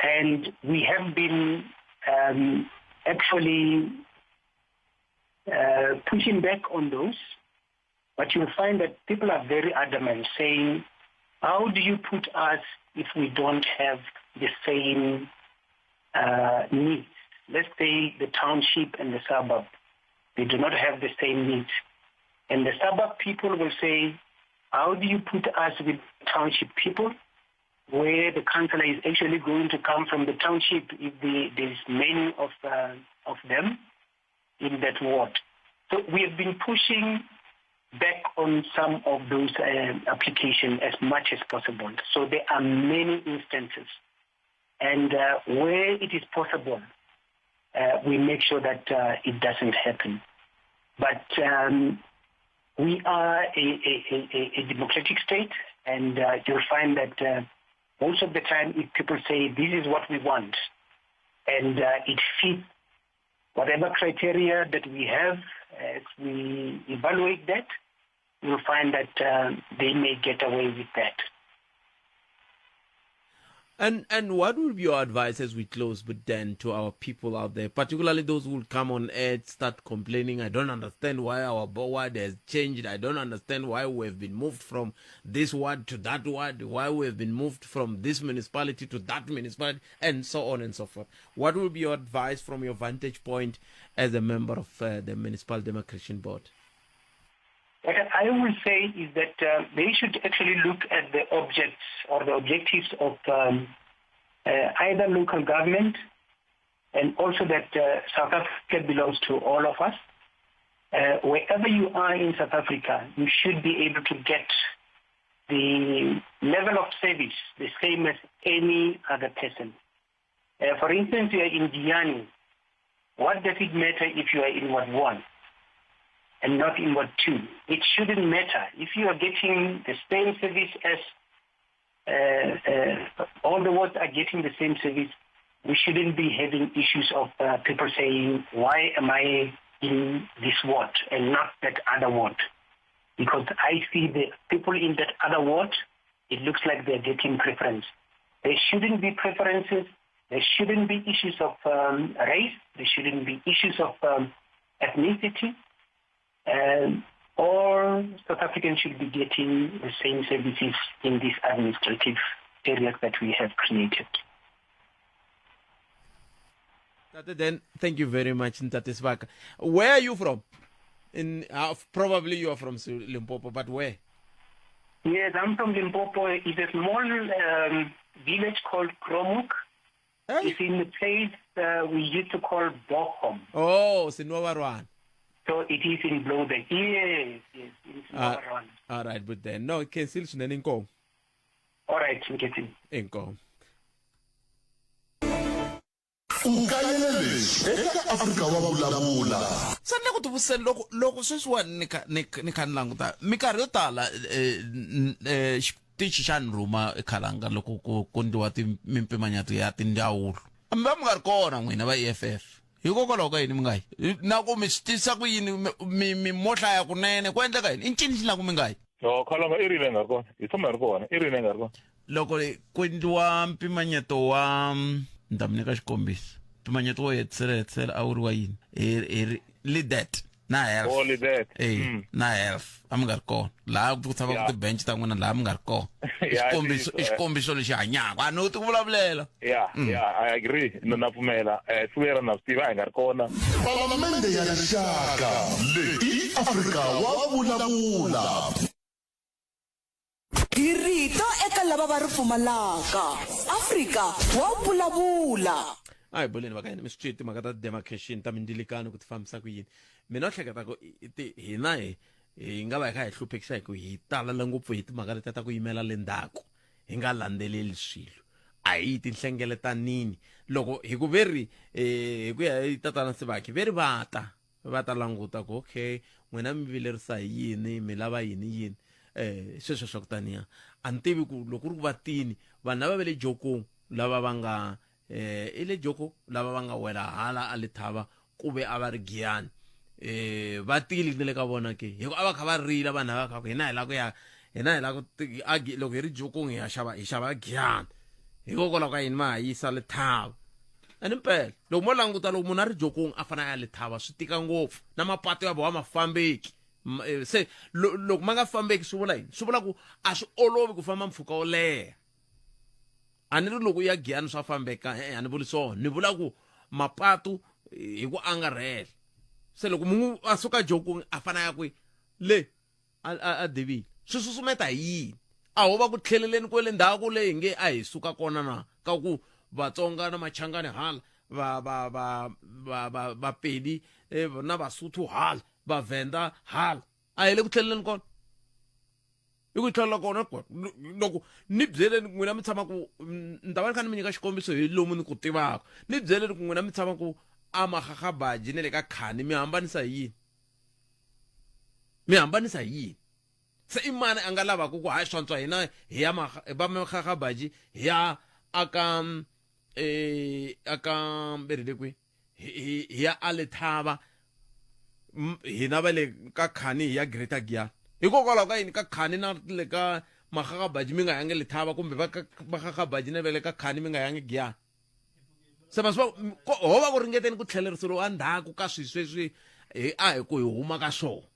And we have been um, actually uh, pushing back on those, but you'll find that people are very adamant saying, how do you put us if we don't have the same uh, needs? Let's say the township and the suburb, they do not have the same needs. And the suburb people will say, how do you put us with township people where the councillor is actually going to come from the township if the, there's many of, uh, of them in that ward. So we have been pushing back on some of those uh, applications as much as possible. So there are many instances. And uh, where it is possible, uh, we make sure that uh, it doesn't happen. But um, we are a, a, a, a democratic state, and uh, you'll find that uh, most of the time if people say this is what we want, and uh, it fits whatever criteria that we have, as we evaluate that, you'll find that uh, they may get away with that. And and what would be your advice as we close, but then to our people out there, particularly those who will come on air, start complaining, I don't understand why our ward has changed. I don't understand why we have been moved from this ward to that ward, why we have been moved from this municipality to that municipality, and so on and so forth. What would be your advice from your vantage point as a member of uh, the Municipal Demarcation Board? What I will say is that uh, they should actually look at the objects or the objectives of um, uh, either local government and also that uh, South Africa belongs to all of us. Uh, wherever you are in South Africa, you should be able to get the level of service the same as any other person. Uh, for instance, you are in Giyani. What does it matter if you are in Ward 1 and not in Ward 2? It shouldn't matter. If you are getting the same service as uh, uh, all the wards are getting the same service, we shouldn't be having issues of uh, people saying, why am I in this ward and not that other ward? Because I see the people in that other ward, it looks like they're getting preference. There shouldn't be preferences. There shouldn't be issues of um, race. There shouldn't be issues of um, ethnicity. Um, all South Africans should be getting the same services in these administrative areas that we have created. Tate, then thank you very much, Ntate Sebaka. Where are you from? In uh, probably you are from Limpopo, but where? Yes, I'm from Limpopo. It's a small um, village called Kromuk. Hey. It's in the place uh, we used to call Bochum. Oh, Sinowarwan. So it is in Bloemfontein. Yes, yes, in Sinowarwan. Uh, all right, but then no, cancel swinene inkomo. All right, Nketin. Inkomo. U kayele leswi eka Afrika wa Vulavula. Se ni le ku tivutiseni loko loko sweswiwani ni kha ni ni kha ni languta minkarhi yo tala eh, eh, xitichi xa ni rhuma ekhalanga loko ku ku ndliwa ti mimpimanyeto ya tindzawulo mi va mi nga ri kona n'wina va EFF hikokwalaho ka yini mi nga yi na ku mi swi tisa ku yini mi mi mo hlaya kunene ku endleka yini i ncini xi la ku mi nga yi no khalanga i rini nga ri kona hi tshama hi ri kona i rini nga ri kona Loko ku endliwa mpimanyeto wa ni ta mi nyika xikombiso mpimanyeto wo hetisela hetisela a wu ri wa yini hi hi ri lidet na health oh, lidet eh mm. na health a mi nga ri kona laha ku tshamaka yeah. tibench ta n'wina laha mi nga ri kona xikombiso i xikombiso lexi hanyaka a no ti ku vulavulela yeah mm. yeah i agree na na pfumela eh swi na swi tiva a hi nga ri kona palamende ya rixaka leyi i afrika wa vulavula Hi rito eka lava va ri pfumalaka. Afrika wa vulavula. A hi boleni va ka hina mi swi twi timhaka ta demarcation ta mindzilikano ku ti fambisa ku yini mina u hleketa ku hina hi hi nga va hi kha hi hluphekisa hi ku hi talala ngopfu hi timhaka letiya ta ku yimela le ndzhaku hi nga landzeleli swilo a hi yi tinhlengeletanini loko hi ku ve ri eh, hi ku ya hi tatana Sibaki ve ri va ta va ta languta ku okay n'wina mi vilerisa hi yini mi lava yini yini eh sweswo swa ku taniya A ni tivi ku loko ku ri ku va tini vanhu lava va le Jokong lava va nga eh i le Joko lava va nga wela hala a Lethaba ku ve a va ri Giyani eh va tile ni le ka vona ke hi ku a va kha va rila vanhu lava kha ku hina hi lava ku ya hina hi lava ku a loko hi ri Jokong hi ya xava hi xava Giyani hikokwalaho ka yini ma ha yisa Lethaba ani mpela loko mo languta loko munhu a ri Jokong a fanele a ya Lethaba swi tika ngopfu na mapatu ya vona a ma fambeki eh, se loko ma nga fambeki swi vula yini swi vula ku a swi olovi ku famba mpfhuka wo leha a ni ri loko u ya giyani swa fambeka e-e a ni vuli swona ni vula ku mapatu hi ku angarhela se loko munhu a suka jokong a fana ya kwi le a divile swi susumeta hi yini a ho va ku tlheleleni kwele ndzhaku leyi nge a hi suka kona na ka ku vatsonga na machangani hala va va va va va vapedi eh, na vasuthu hala vavhenda hala a hi le ku tlheleleni kona i ku tlhelela kona loko ni byeleni n'wina mi tshama ku ni ta va ni kha ni mi nyika xikombiso hi lomu ni ku tivaka ni byeleni ku n'wina mi tshama ku a magagabaji ni le ka khani mi hambanisa hi yini mi hambanisa hi yini se i mani a nga lavaka ku hayi swantswa hina hi ya va magagabaji hi ya aka eh aka veri le kwi hi ya a Lethaba hina va le ka Khani hi ya Greater Giyani hikokwalaho ka yini ka Khani na le ka Magagabaji mi nga yangi Lethaba kumbe va ka Magagabaji na va le ka Khani mi nga yangi Giyani se ma swi ho va ku ringeteni ku tlheleriseriwa endzhaku ka swilo sweswi hi a hi ku hi huma ka swona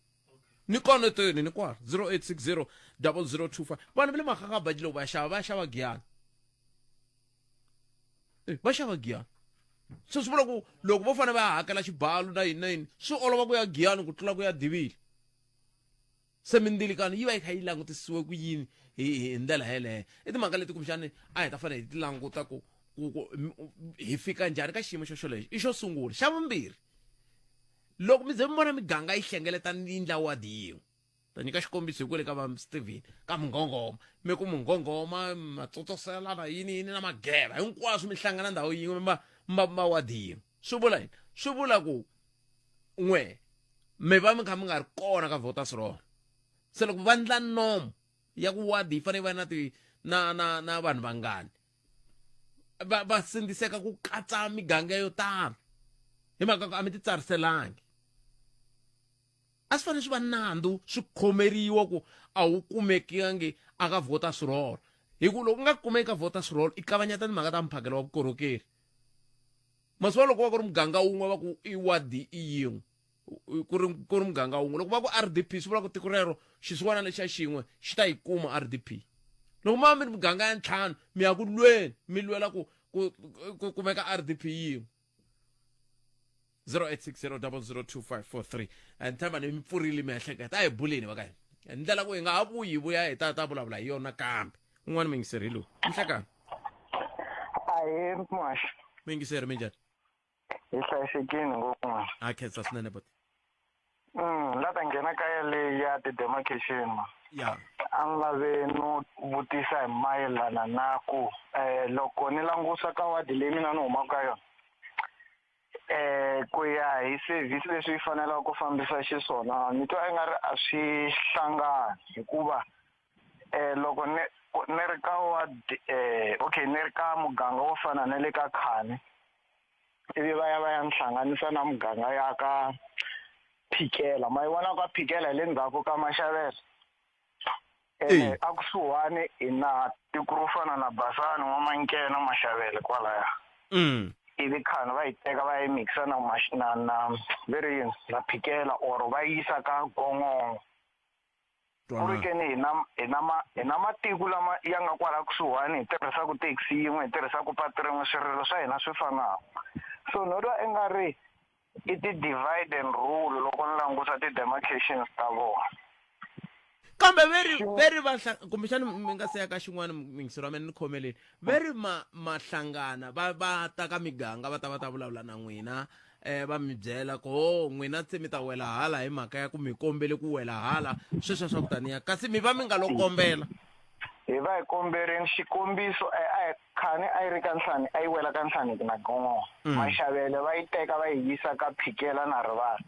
ni kona teni ni kwala 0860 0025 vanhu va le Magagabaji loko va ya xava va ya xava Giyani Eh, va xava giyani se swi vula ku loko vo fanele va ya hakela xibalo na yini na yini swi olova ku ya giyani ku tlula ku ya divile se mindzilikano yi va yi kha yi langutisiwe ku yini hi hi ndlela yeleyo i timhaka leti kumbexani a hi ta fanele hi ti languta ku ku hi fika njhani ka xiyimo xo xolexo i xo sungula xa vumbirhi loko mi ze mi vona miganga yi hlengeletana yi ndla wadi yin'we ta nyika xikombiso hi kwele ka va Steven ka Mungongoma mi ku Mungongoma matsotsoselana yini yini na mageva hinkwaswo mi hlangana ndhawu yin'we ma ma ma wadi yin'we swi vula yini swi vula ku n'we mi va mi kha mi nga ri kona ka voters roll se loko va ndla nomo ya ku wadi yi fanele yi va na ti na na na vanhu vangani va va sindziseka ku katsa miganga yo tala hi mhaka ku a mi ti tsariselangi a swi fanele swi va nandzu swi khomeriwa ku a wu kumekangi a ka voters roll hi ku loko u nga kumeki ka voters roll i kavanyeta timhaka ta mphakelo wa vukorhokeri masiva loko va ku ri muganga wun'we va ku i wadi i yin'we ku ri ku ri muganga wun'we loko va ku rdp swi vula ku tiko rero xisiwana lexa xin'we xi ta yi kuma rdp loko ma mi ri muganga ya ntlhanu mi ya ku lweni mi lwela ku ku ku kumeka rdp yin'we 0860002543 and tshemba ni mi pfurile miehleketo a hi buleni va ka hina hi ndlela ku hi nga ha vuyi hi vuya hi ta ta vulavula hi yona kambe un'wana muyingiseri hi lowu nhlekani ahee muhaxi muyingiseri minjhani hi hlayisekile ngopfu a khensa swinene boti La ta nghena ka yaleyi ya ti-demarcation ya a ni lave no vutisa hi mayelana na ku um loko ni langusa ka wadi leyi mina ni humaka ka yona um ku ya hi service leswi yi fanelaka ku fambisa xiswona ni twa i nga ri a swi hlangani hikuva um loko ni ni ri ka wadi um okay ni ri ka muganga wo fana na le ka Khani ivi va ya va ya ni hlanganisa na muganga ya ka Phikela ma yi vona ka Phikela hi le ndzhaku ka Maxavela ene a kusuhani hi na tiko ro fana na Basani N'wamankena Maxavele kwalaya ivi khani va yi teka va yi mixa na na na ve ri yini na Phikela or va yi yisa ka Gongongo ku ri ke ni hi na hi na ma hi na matiko lama ya nga kwala kusuhani hi tirhisaka taxi yin'we hi tirhisaka patu rin'we swirilo swa hina swi fanaka so no twa i nga ri i ti-divide and rule loko ni langusa ti-demarcations ta vona kambe veri veri va kumbexana mi nga se ya ka xin'wana mingisero wa mina ni khomeleni veri ma ma hlangana va va ta ka miganga va ta va ta vulavula na n'wina eh va mi byela ku ho n'wina se mi ta wela hala hi mhaka ya ku mi kombele ku wela hala sweswo swa ku taniya kasi mi va mi nga lo kombela hi va hi komberini xikombiso eh, a hi khani a yi ri ka nhlani a yi wela ka nhlani na gongo mm. maxavele va yi teka va yi yisa ka phikela na rivala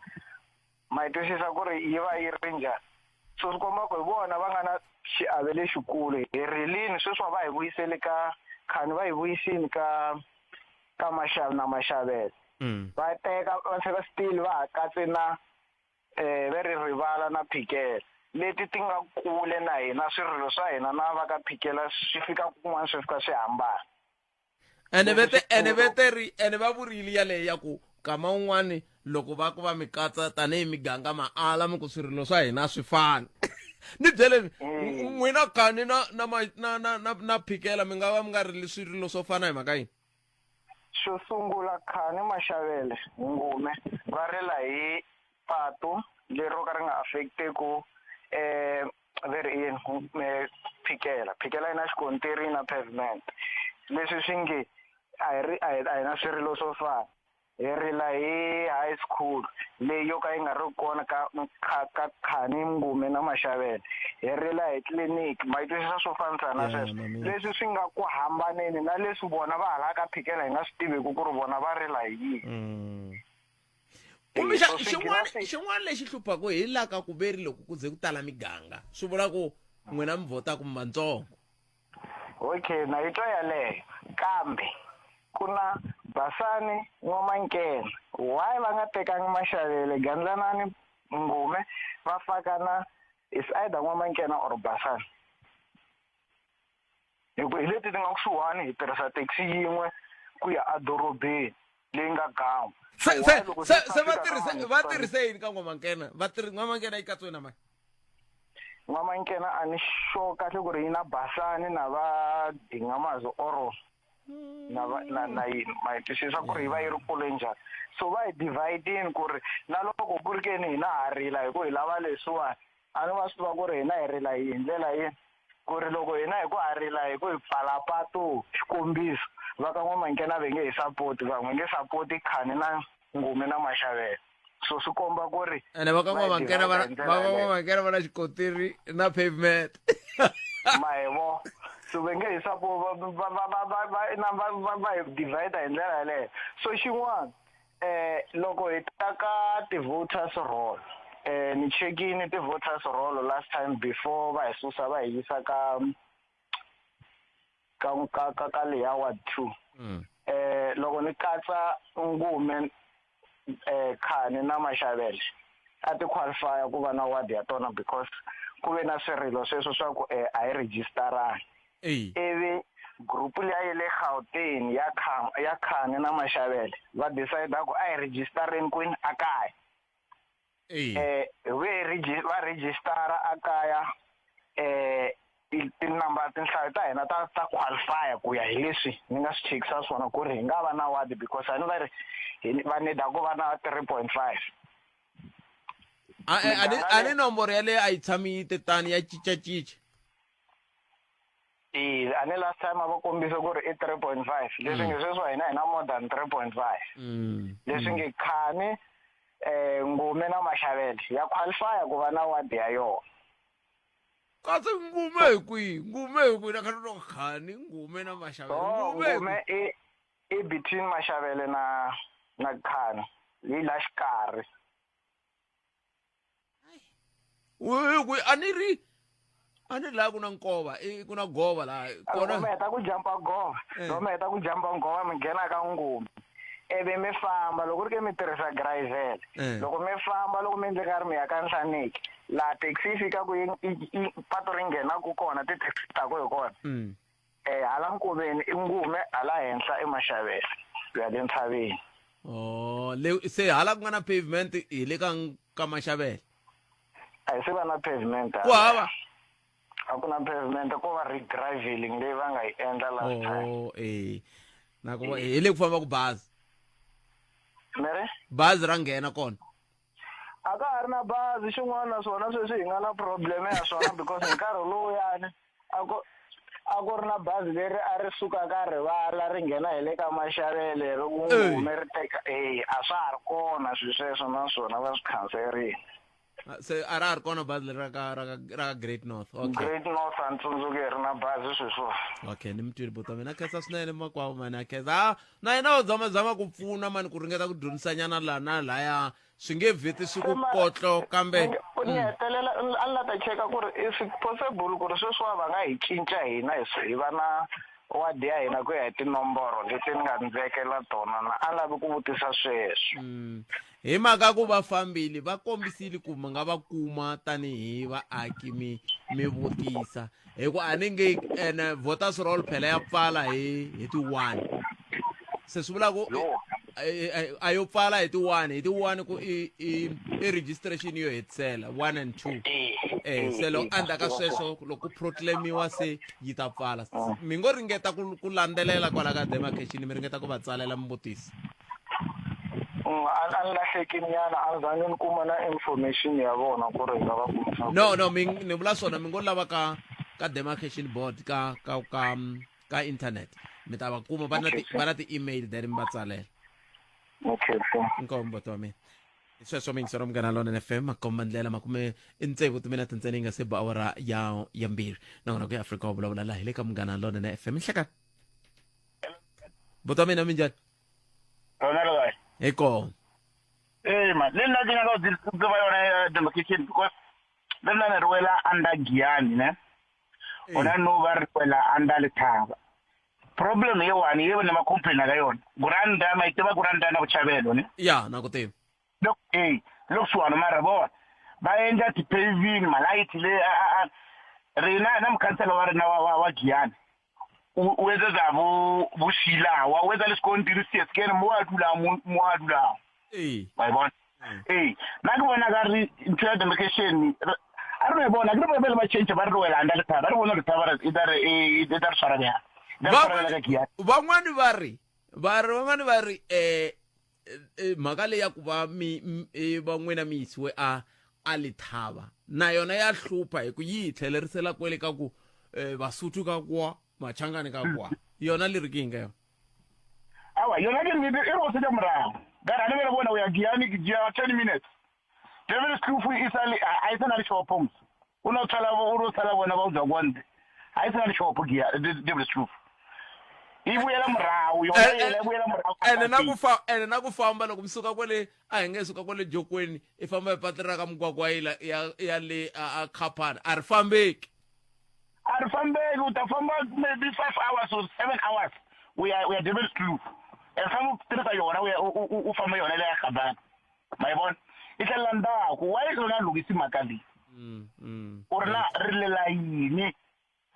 ma yi twisisa ku ri yi va yi ri njhani so swi komba ku hi vona va nga na xiave lexikulu hi rilini sweswi va hi vuyisele ka khani va hi vuyisini ka ka maxavi na maxavelo mm. va teka va tlhela still va ha katse na eh ve ri rivala na phikela leti ti nga kule na hina swirilo swa hina na va ka phikela swi fika kun'wana swi fika swi hambana ene vete ene vete ri ene va vurile yaleyo ya ku kama un'wani loko va ku va mi katsa tanihi miganga ma ala mi ku swirilo swa hina a swi fani ni byeleni mm. n'wina kani na na na na na na phikela mi nga va mi nga rili swirilo swo fana hi mhaka yini xo sungula khani maxavele ngume va rila hi patu lero ka ri nga affecteku um ve ri yini eh, phikela phikela yi na xikontiri yi na pavement leswi swi nge a hi ri a hi a hi na swirilo swo fana hi rila hi high school leyi yo ka yi nga ri kona ka ka ka khani ngume na maxavele hi rila hi tliliniki ma yi twisisa swo fanisa na sweswo leswi swi nga ku hambaneni na leswi vona va hala ka phikela hi nga swi tiviki ku ri vona va rila hi yini mm. kumbe xa xin'wana xin'wana lexi hluphaka hi la ka ku veri loko ku ze ku tala miganga swi vula ku n'wina mi vhotaka mi vantsongo okay na yi twa yaleyo kambe ku na basani n'wamankena why va nga tekangi maxavele gandlanani ngume va faka na is either n'wamankena or basani hi ku hi leti ti nga kusuhani hi tirhisa taxi yin'we ku ya edorobeni leyi nga gan'we se se se se va tirhise va tirhise yini ka n'wamankena va tirhi n'wamankena yi katsiwe na mani n'wamankena a ni sure kahle ku ri yi na basani na va dingamazi oro na va na na yini ma yi twisisa ku ri yi va yi ri kule njhani so va hi dividini ku ri na loko ku ri ke ni hina ha rila hi ku hi lava leswiwani a ni va swi tiva ku ri hina hi rila hi ndlela yini ku ri loko hina hi ku ha rila hi ku hi pfala patu xikombiso va ka n'wamankena va nge hi sapoti van'we nge sapoti khani na ngume na maxavelo so swi komba ku ri ene va ka n'wamankena va ka n'wamankena va na xikotiri na pavement mahevo so va nge hi sapo va va va va va va va va hi divide hi ndlela yaleyo so xin'wana Eh loko hi ta ka ti-voters roll eh ni chekini ti-voters roll last time before va hi susa va hi yisa ka ka ka ka ka leya ward 2 mm. eh loko ni katsa ngume eh khani na maxavele a ti qualify ku va na ward ya tona because ku ve na swirilo sweswo swa ku eh a hi registerani ivi group liya ya le Gauteng ya kha ya khani na Mashavele va decide ku a hi registereni kwini a kaya eh ve va registera a kaya eh tinumber tinhlayo ta hina ta ta qualify ku ya hi leswi ni nga swi chekisa swona ku ri hi nga va na ward because a ni va ri va need ku va na 3.5 a ni nomboro yaleyo a yi tshami yi te tani ya cincacinca e a ni last time a va kombise ku ri i 3.5 leswi nge sweswi hina hi na more than 3.5 leswi nge khani eh ngume na maxavele ya qualify ku va na ward ya yona kasi ngume hi kwihi ngume hi kwihi na khani no khani ngume na maxavele oh, ngume i i between maxavele na na khani yi la xikarhi kwi a ni ri a ni laha ku na nkova i ku na gova laha kona mi heta ku jampa gova eh. loko mi heta ku jampa nkova mi nghena ka ngumi ivi mi famba loko ri ke mi tirhisa gravel eh. loko mi famba loko mi endle karhi mi ya ka nhlaniki laha taxi yi fikaku pato ri nghenaku kona ti-taxi taku hi kona mm. Eh, hala nkoveni i ngume hala henhla i maxavele ku ya le ntshaveni oh le se hala ku nga na pavement hi le ka ka maxavele a hi se va na pavement ku hava a ku na pavement ko va regraveling leyi va nga yi endla last oh, time oh eh na ku hi le ku famba ku bazi mere bazi ra nghena kona a ka ha ri na bazi xin'wana na swona sweswi hi nga na problem ya swona because hi nkarhi lowuyani a ku a ku ri na bazi leri a ri suka ka rivala ri nghena hi le ka maxavele ri ku hume ri teka e a swa ha ri kona swilo sweswo na swona va swi khanserile ah, se a ra ha ri kona bazi leri ra ka ra ka ra ka great north okay great north a ni tsundzuki hi ri na bazi sweswo okay ni mi twile buta mina khensa swinene makwavo mani a khensa ah, na yena u zamazama ku pfuna mani ku ringeta ku dyondzisanyana laha na laya swi nge vheti swi ku kotlo kambe Ku ni hetelela a ni la ta cheka ku ri is it possible ku ri sweswiwa va nga hi cinca hina hi hi va na wadi ya hina ku ya hi tinomboro leti ni nga ndzekela tona na a ni lavi ku vutisa sweswo. Hi mhaka ku va fambile va kombisile ku mi nga va kuma tanihi vaaki mi mi vutisa hi ku a ni nge ene voters roll phela ya pfala hi hi ti 1 se swi vula ku a yo pfala hi ti 1 hi ti 1 ku i i i registration yo hetisela 1 and 2 eh se loko endzhaku ka sweswo loko ku proclaimiwa se yi ta pfala mi ngo ringeta ku ku landzelela kwala ka demarcation mi ringeta ku va tsalela mi vutisa A ni lahleki nyana a ni zangi ni kuma na information ya vona ku ri hi nga va kumisa no no mi ni vula swona mi ngo lava ka ka demarcation board ka ka ka ka internet mi ta va kuma va na ti va na ti-email then mi va tsalela okay inkomu buti wa mina sweswo miyingisero munghana lonene fm makomba ndlela makume i tsevu timinete ntsena yi nga se ba awara ya ya mbirhi nakona ku ya afrika wa vulavula laha hi le ka munghana lonene fm nhlekani buti wa mina minjhani Rona ri kahle. Hi kona. Eh man, le nna ke nyaka go tseba yona ya demarcation because le nna ne re wela under Giyani ne. Ona no ba re wela under Lethaba. Problem ye one ye ne ma complain ka yona. Kuranda ma iteba kuranda na bochabelo ne. Ya, na ku tiva. Loko eh le kusuhani mara vona va endla ti-paving malayithi le a a a rina na mukhansela wa rina wa wa wa Giyani o o etsetsa bo bo Shilawa o etsa le sekontiri se sekene mo a dulang mo mo a dulang ee wa e bona ee nna ke bona ka re ntho ya demarcation re- a re no e bona ke re ba ba change ba re re wela under lethaba ba re bona lethaba re e tla re e e tla re tshwara bjang e tla re tshwara bjang ka Giyani van'wani va ri va ri van'wani va ri eh eh, mhaka leyi ya ku va mi eh, va n'wina mi yisiwe a a lithava na yona ya hlupha hi ku yi hi tlhelerisela kwele ka ku eh, vasuthu ka kwa machangani ka kwa yona leri ke yinga yona awa yona ke nnete e re go setša morago ka re a lebele bona o ya Giyani ke jea 10 minutes Devil Kloof e sa le a e sa na le shopo mos o no tsala o no tsala bona ba o tswa kwa ntle a e sa na le shopo Giya Devil Kloof e vuyela murahu yona Eh, eh, yena e vuyela murahu ene na ku fa ene na ku famba loko mi suka kwale a hi nge suka kwale jokweni i famba hi patu ra ka mugwagwayila ya ya le a a khaphani a ri fambeki a ri fambeki u ta famba maybe 5 hours or 7 hours u ya u ya Devil Kloof and famba u tirhisa yona u ya u- u u famba yona leya Gabana ma yi vona i tlhelela ndzhaku why u nga lunghisi mhaka leyi u ri na rilela yini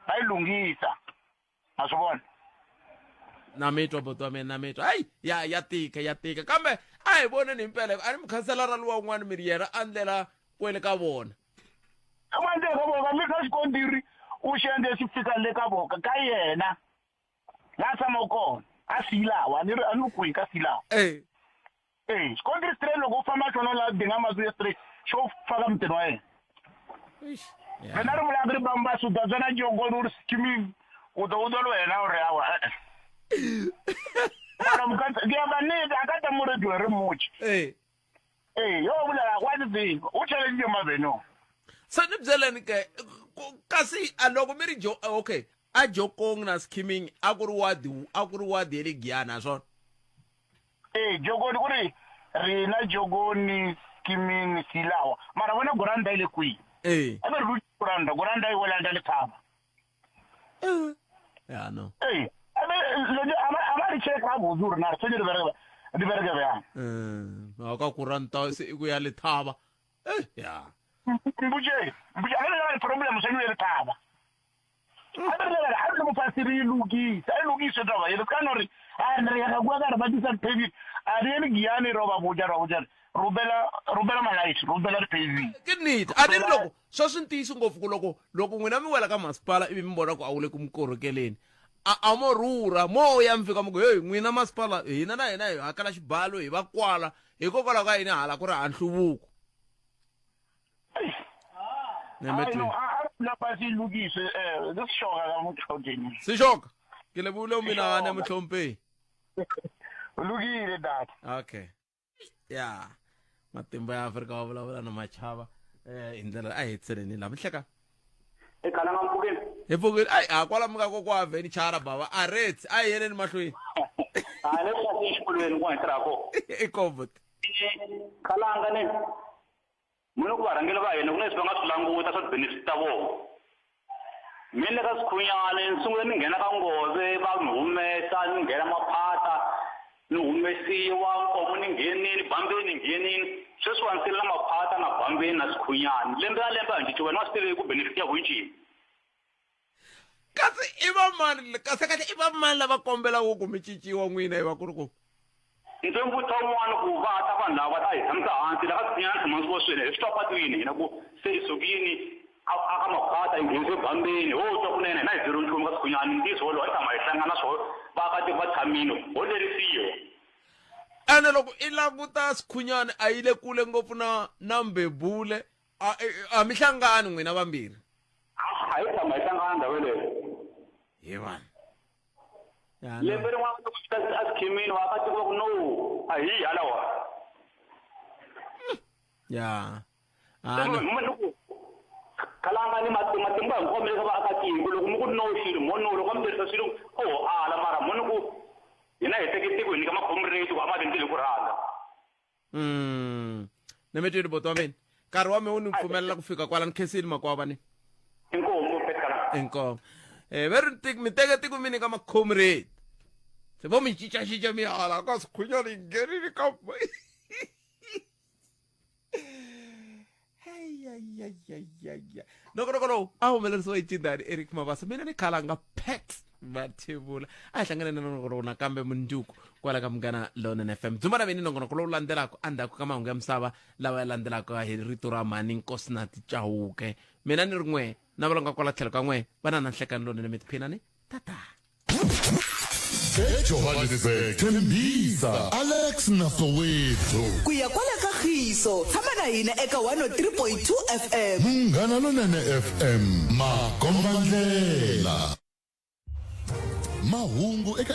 va yi lunghisa ma swi vona na mi twa buti wa mina na mi twa hayi ya ya tika ya tika kambe a hi voneni himpela a ni mukhanselara luwa un'wana mi ri yena a ndlela kwele ka vona a ndlela ka vona mi kha xikontiri u xi endle xi fika le ka voka ka yena la tshama kona a silawa ni ri a ni kwihi ka silawa eh Eh, xikontiri straight loko u famba xona la dinga mazuya straight xo faka mutini wa yena mina ri vulaka ri bamba suda tsena jongoni u ri skimming u ḓo u ḓo lo yena u ri awa e-e mara mukadzi ke ya nnete a ka ta mo radio re mmotse ee ee yo bolela wa di tseba o challenge mabeno se ni byeleni ke kasi a loko mi ri jo okay a jokong na skimming a ku ri wadi a ku ri wadi ya le giyani ha swona Ee, Jokoni u ri, Rina Jokoni Skimming Silawa. Mara vona Guranda yi le kwihi? Ee. A va ri lu Guranda, Guranda yi wela ndla Lethaba. Ya no. Ee, a ve leti a va a va ri check gabotse gore na re tshwanetse re bereke di bereke bjang. A ka Guranda se ku ya Lethaba. Eh, ya. Mbutše, mbutše a re le problem tshwanetse ya Lethaba. A re lebala a re le mofase re e lokise a e lokise taba e re ka no re a re ya ga kwa ka re ba disa paving a re le giyane ro ba botja ro botja rubela rubela malayithi rubela paving ke nnete a ni ri loko swa swi ntiyiso ngopfu ku loko loko n'wina mi wela ka masipala ivi mi vona ku a wu le ku mi korhokeleni a a mo rhurha mo ya mi fika mi ku heyi n'wina masipala hina na hina hi hakela xibalo hi va kwala hikokwalaho ka yini hala ku ri ha nhluvuko Ai, no, a a la pasi lokise eh ke seshoka ka motho seshoka ke lebohile o menagane motlhompei o lokile data okay ya matimba ya afrika wa vulavula na machava eh hi ndlela a hi hetiseleni la mihleka ekalanga mpfukeni hi pfukile ayi ha kwala mi nga kokwa venichara bava a retsi a hi yeleni mahlweni a le kasi exikolweni ku nga hi tirha kona i comfort kalanga ne Mina ku varhangeri va hina ku na leswi va nga swi languta swa ti-benefit ta vona. Mina le ka Sikhunyani ni sungule ni nghena ka Ngove va ni humesa ni nghena Maphata ni humesiwa Nkomo ni nghenini Bambeni ni nghenini sweswiwani se ni na Maphata na Bambeni na Sikhunyani lembe na lembe a hi cinciwa wena wa swi tivi ku benefit ya ku yi ncini. Kasi i va mani kahle kahle i va mani lava kombelaka ku mi cinciwa n'wina hi vakulukumba? Ndzi vutisa un'wana ku va ta vanhu lava va ta hi tshamisa hansi la ka Sikhunyani tshama ndzi voswini hi swi twa patwini hina ku se hi sukini a a ka Makhwata hi nghenise Bambeni ho twa kunene hina hi byeriwe nchumu ka Sikhunyani ntiyiso wolowo hi tshama hi hlangana swoho vaakatiko va tshamile ho lerisiwa. Ene loko i languta Sikhunyani a yi le kule ngopfu na na Mbebule a a mi hlangani n'wina vambirhi. A hi tshama hi hlangana ndhawu yeleyo. He vanhu. Lembe rin'wana loko fika exikhimini vaakatiko va ku no a hi halawa. Ya. Khalanga ni matimba hinkwawo mi le ka vaakatiko loko mi ku no xilo mo no loko a mi tirhisa swilo o ala mara mo ni ku hina hi teke tiko hi nyika makhomrate ku a ma endleli ku rhandza. Mm. Ni mi twile boti wa mina. Nkarhi wa mina wu ni pfumelela ku fika kwala ni khensile makwava ni. Inkomu Petkala. Inkomu. Eh ve ri tik mi teke tiko mi nyika makhomrate. Se vo mi cinca cinca mi hala ka sikhunyana yi nghenile ka nongonoko lowu a humelerisiwa hi cindani eric mabasa mina ni khalanga pat mathebula a hi hlangane na nongonoko nakambe munduku kwala ka munghana lonene fm dzumba na vini nongonoko lowu landzelaka endzhaku ka mahungu ya misava lawa ya landzelaka hi rito ra mhani nkosinati chauke mina ni ri n'we na valonga kwala tlhelo ka n'we va na na nhlekani lonene mi tiphina ni tata eJohannesburg, Tembisa, Alex na Soweto. Ku ya kwala ka Khiso, tshama na hina eka 103.2 FM. Munghana Lonene FM, makombandlela. Mahungu eka.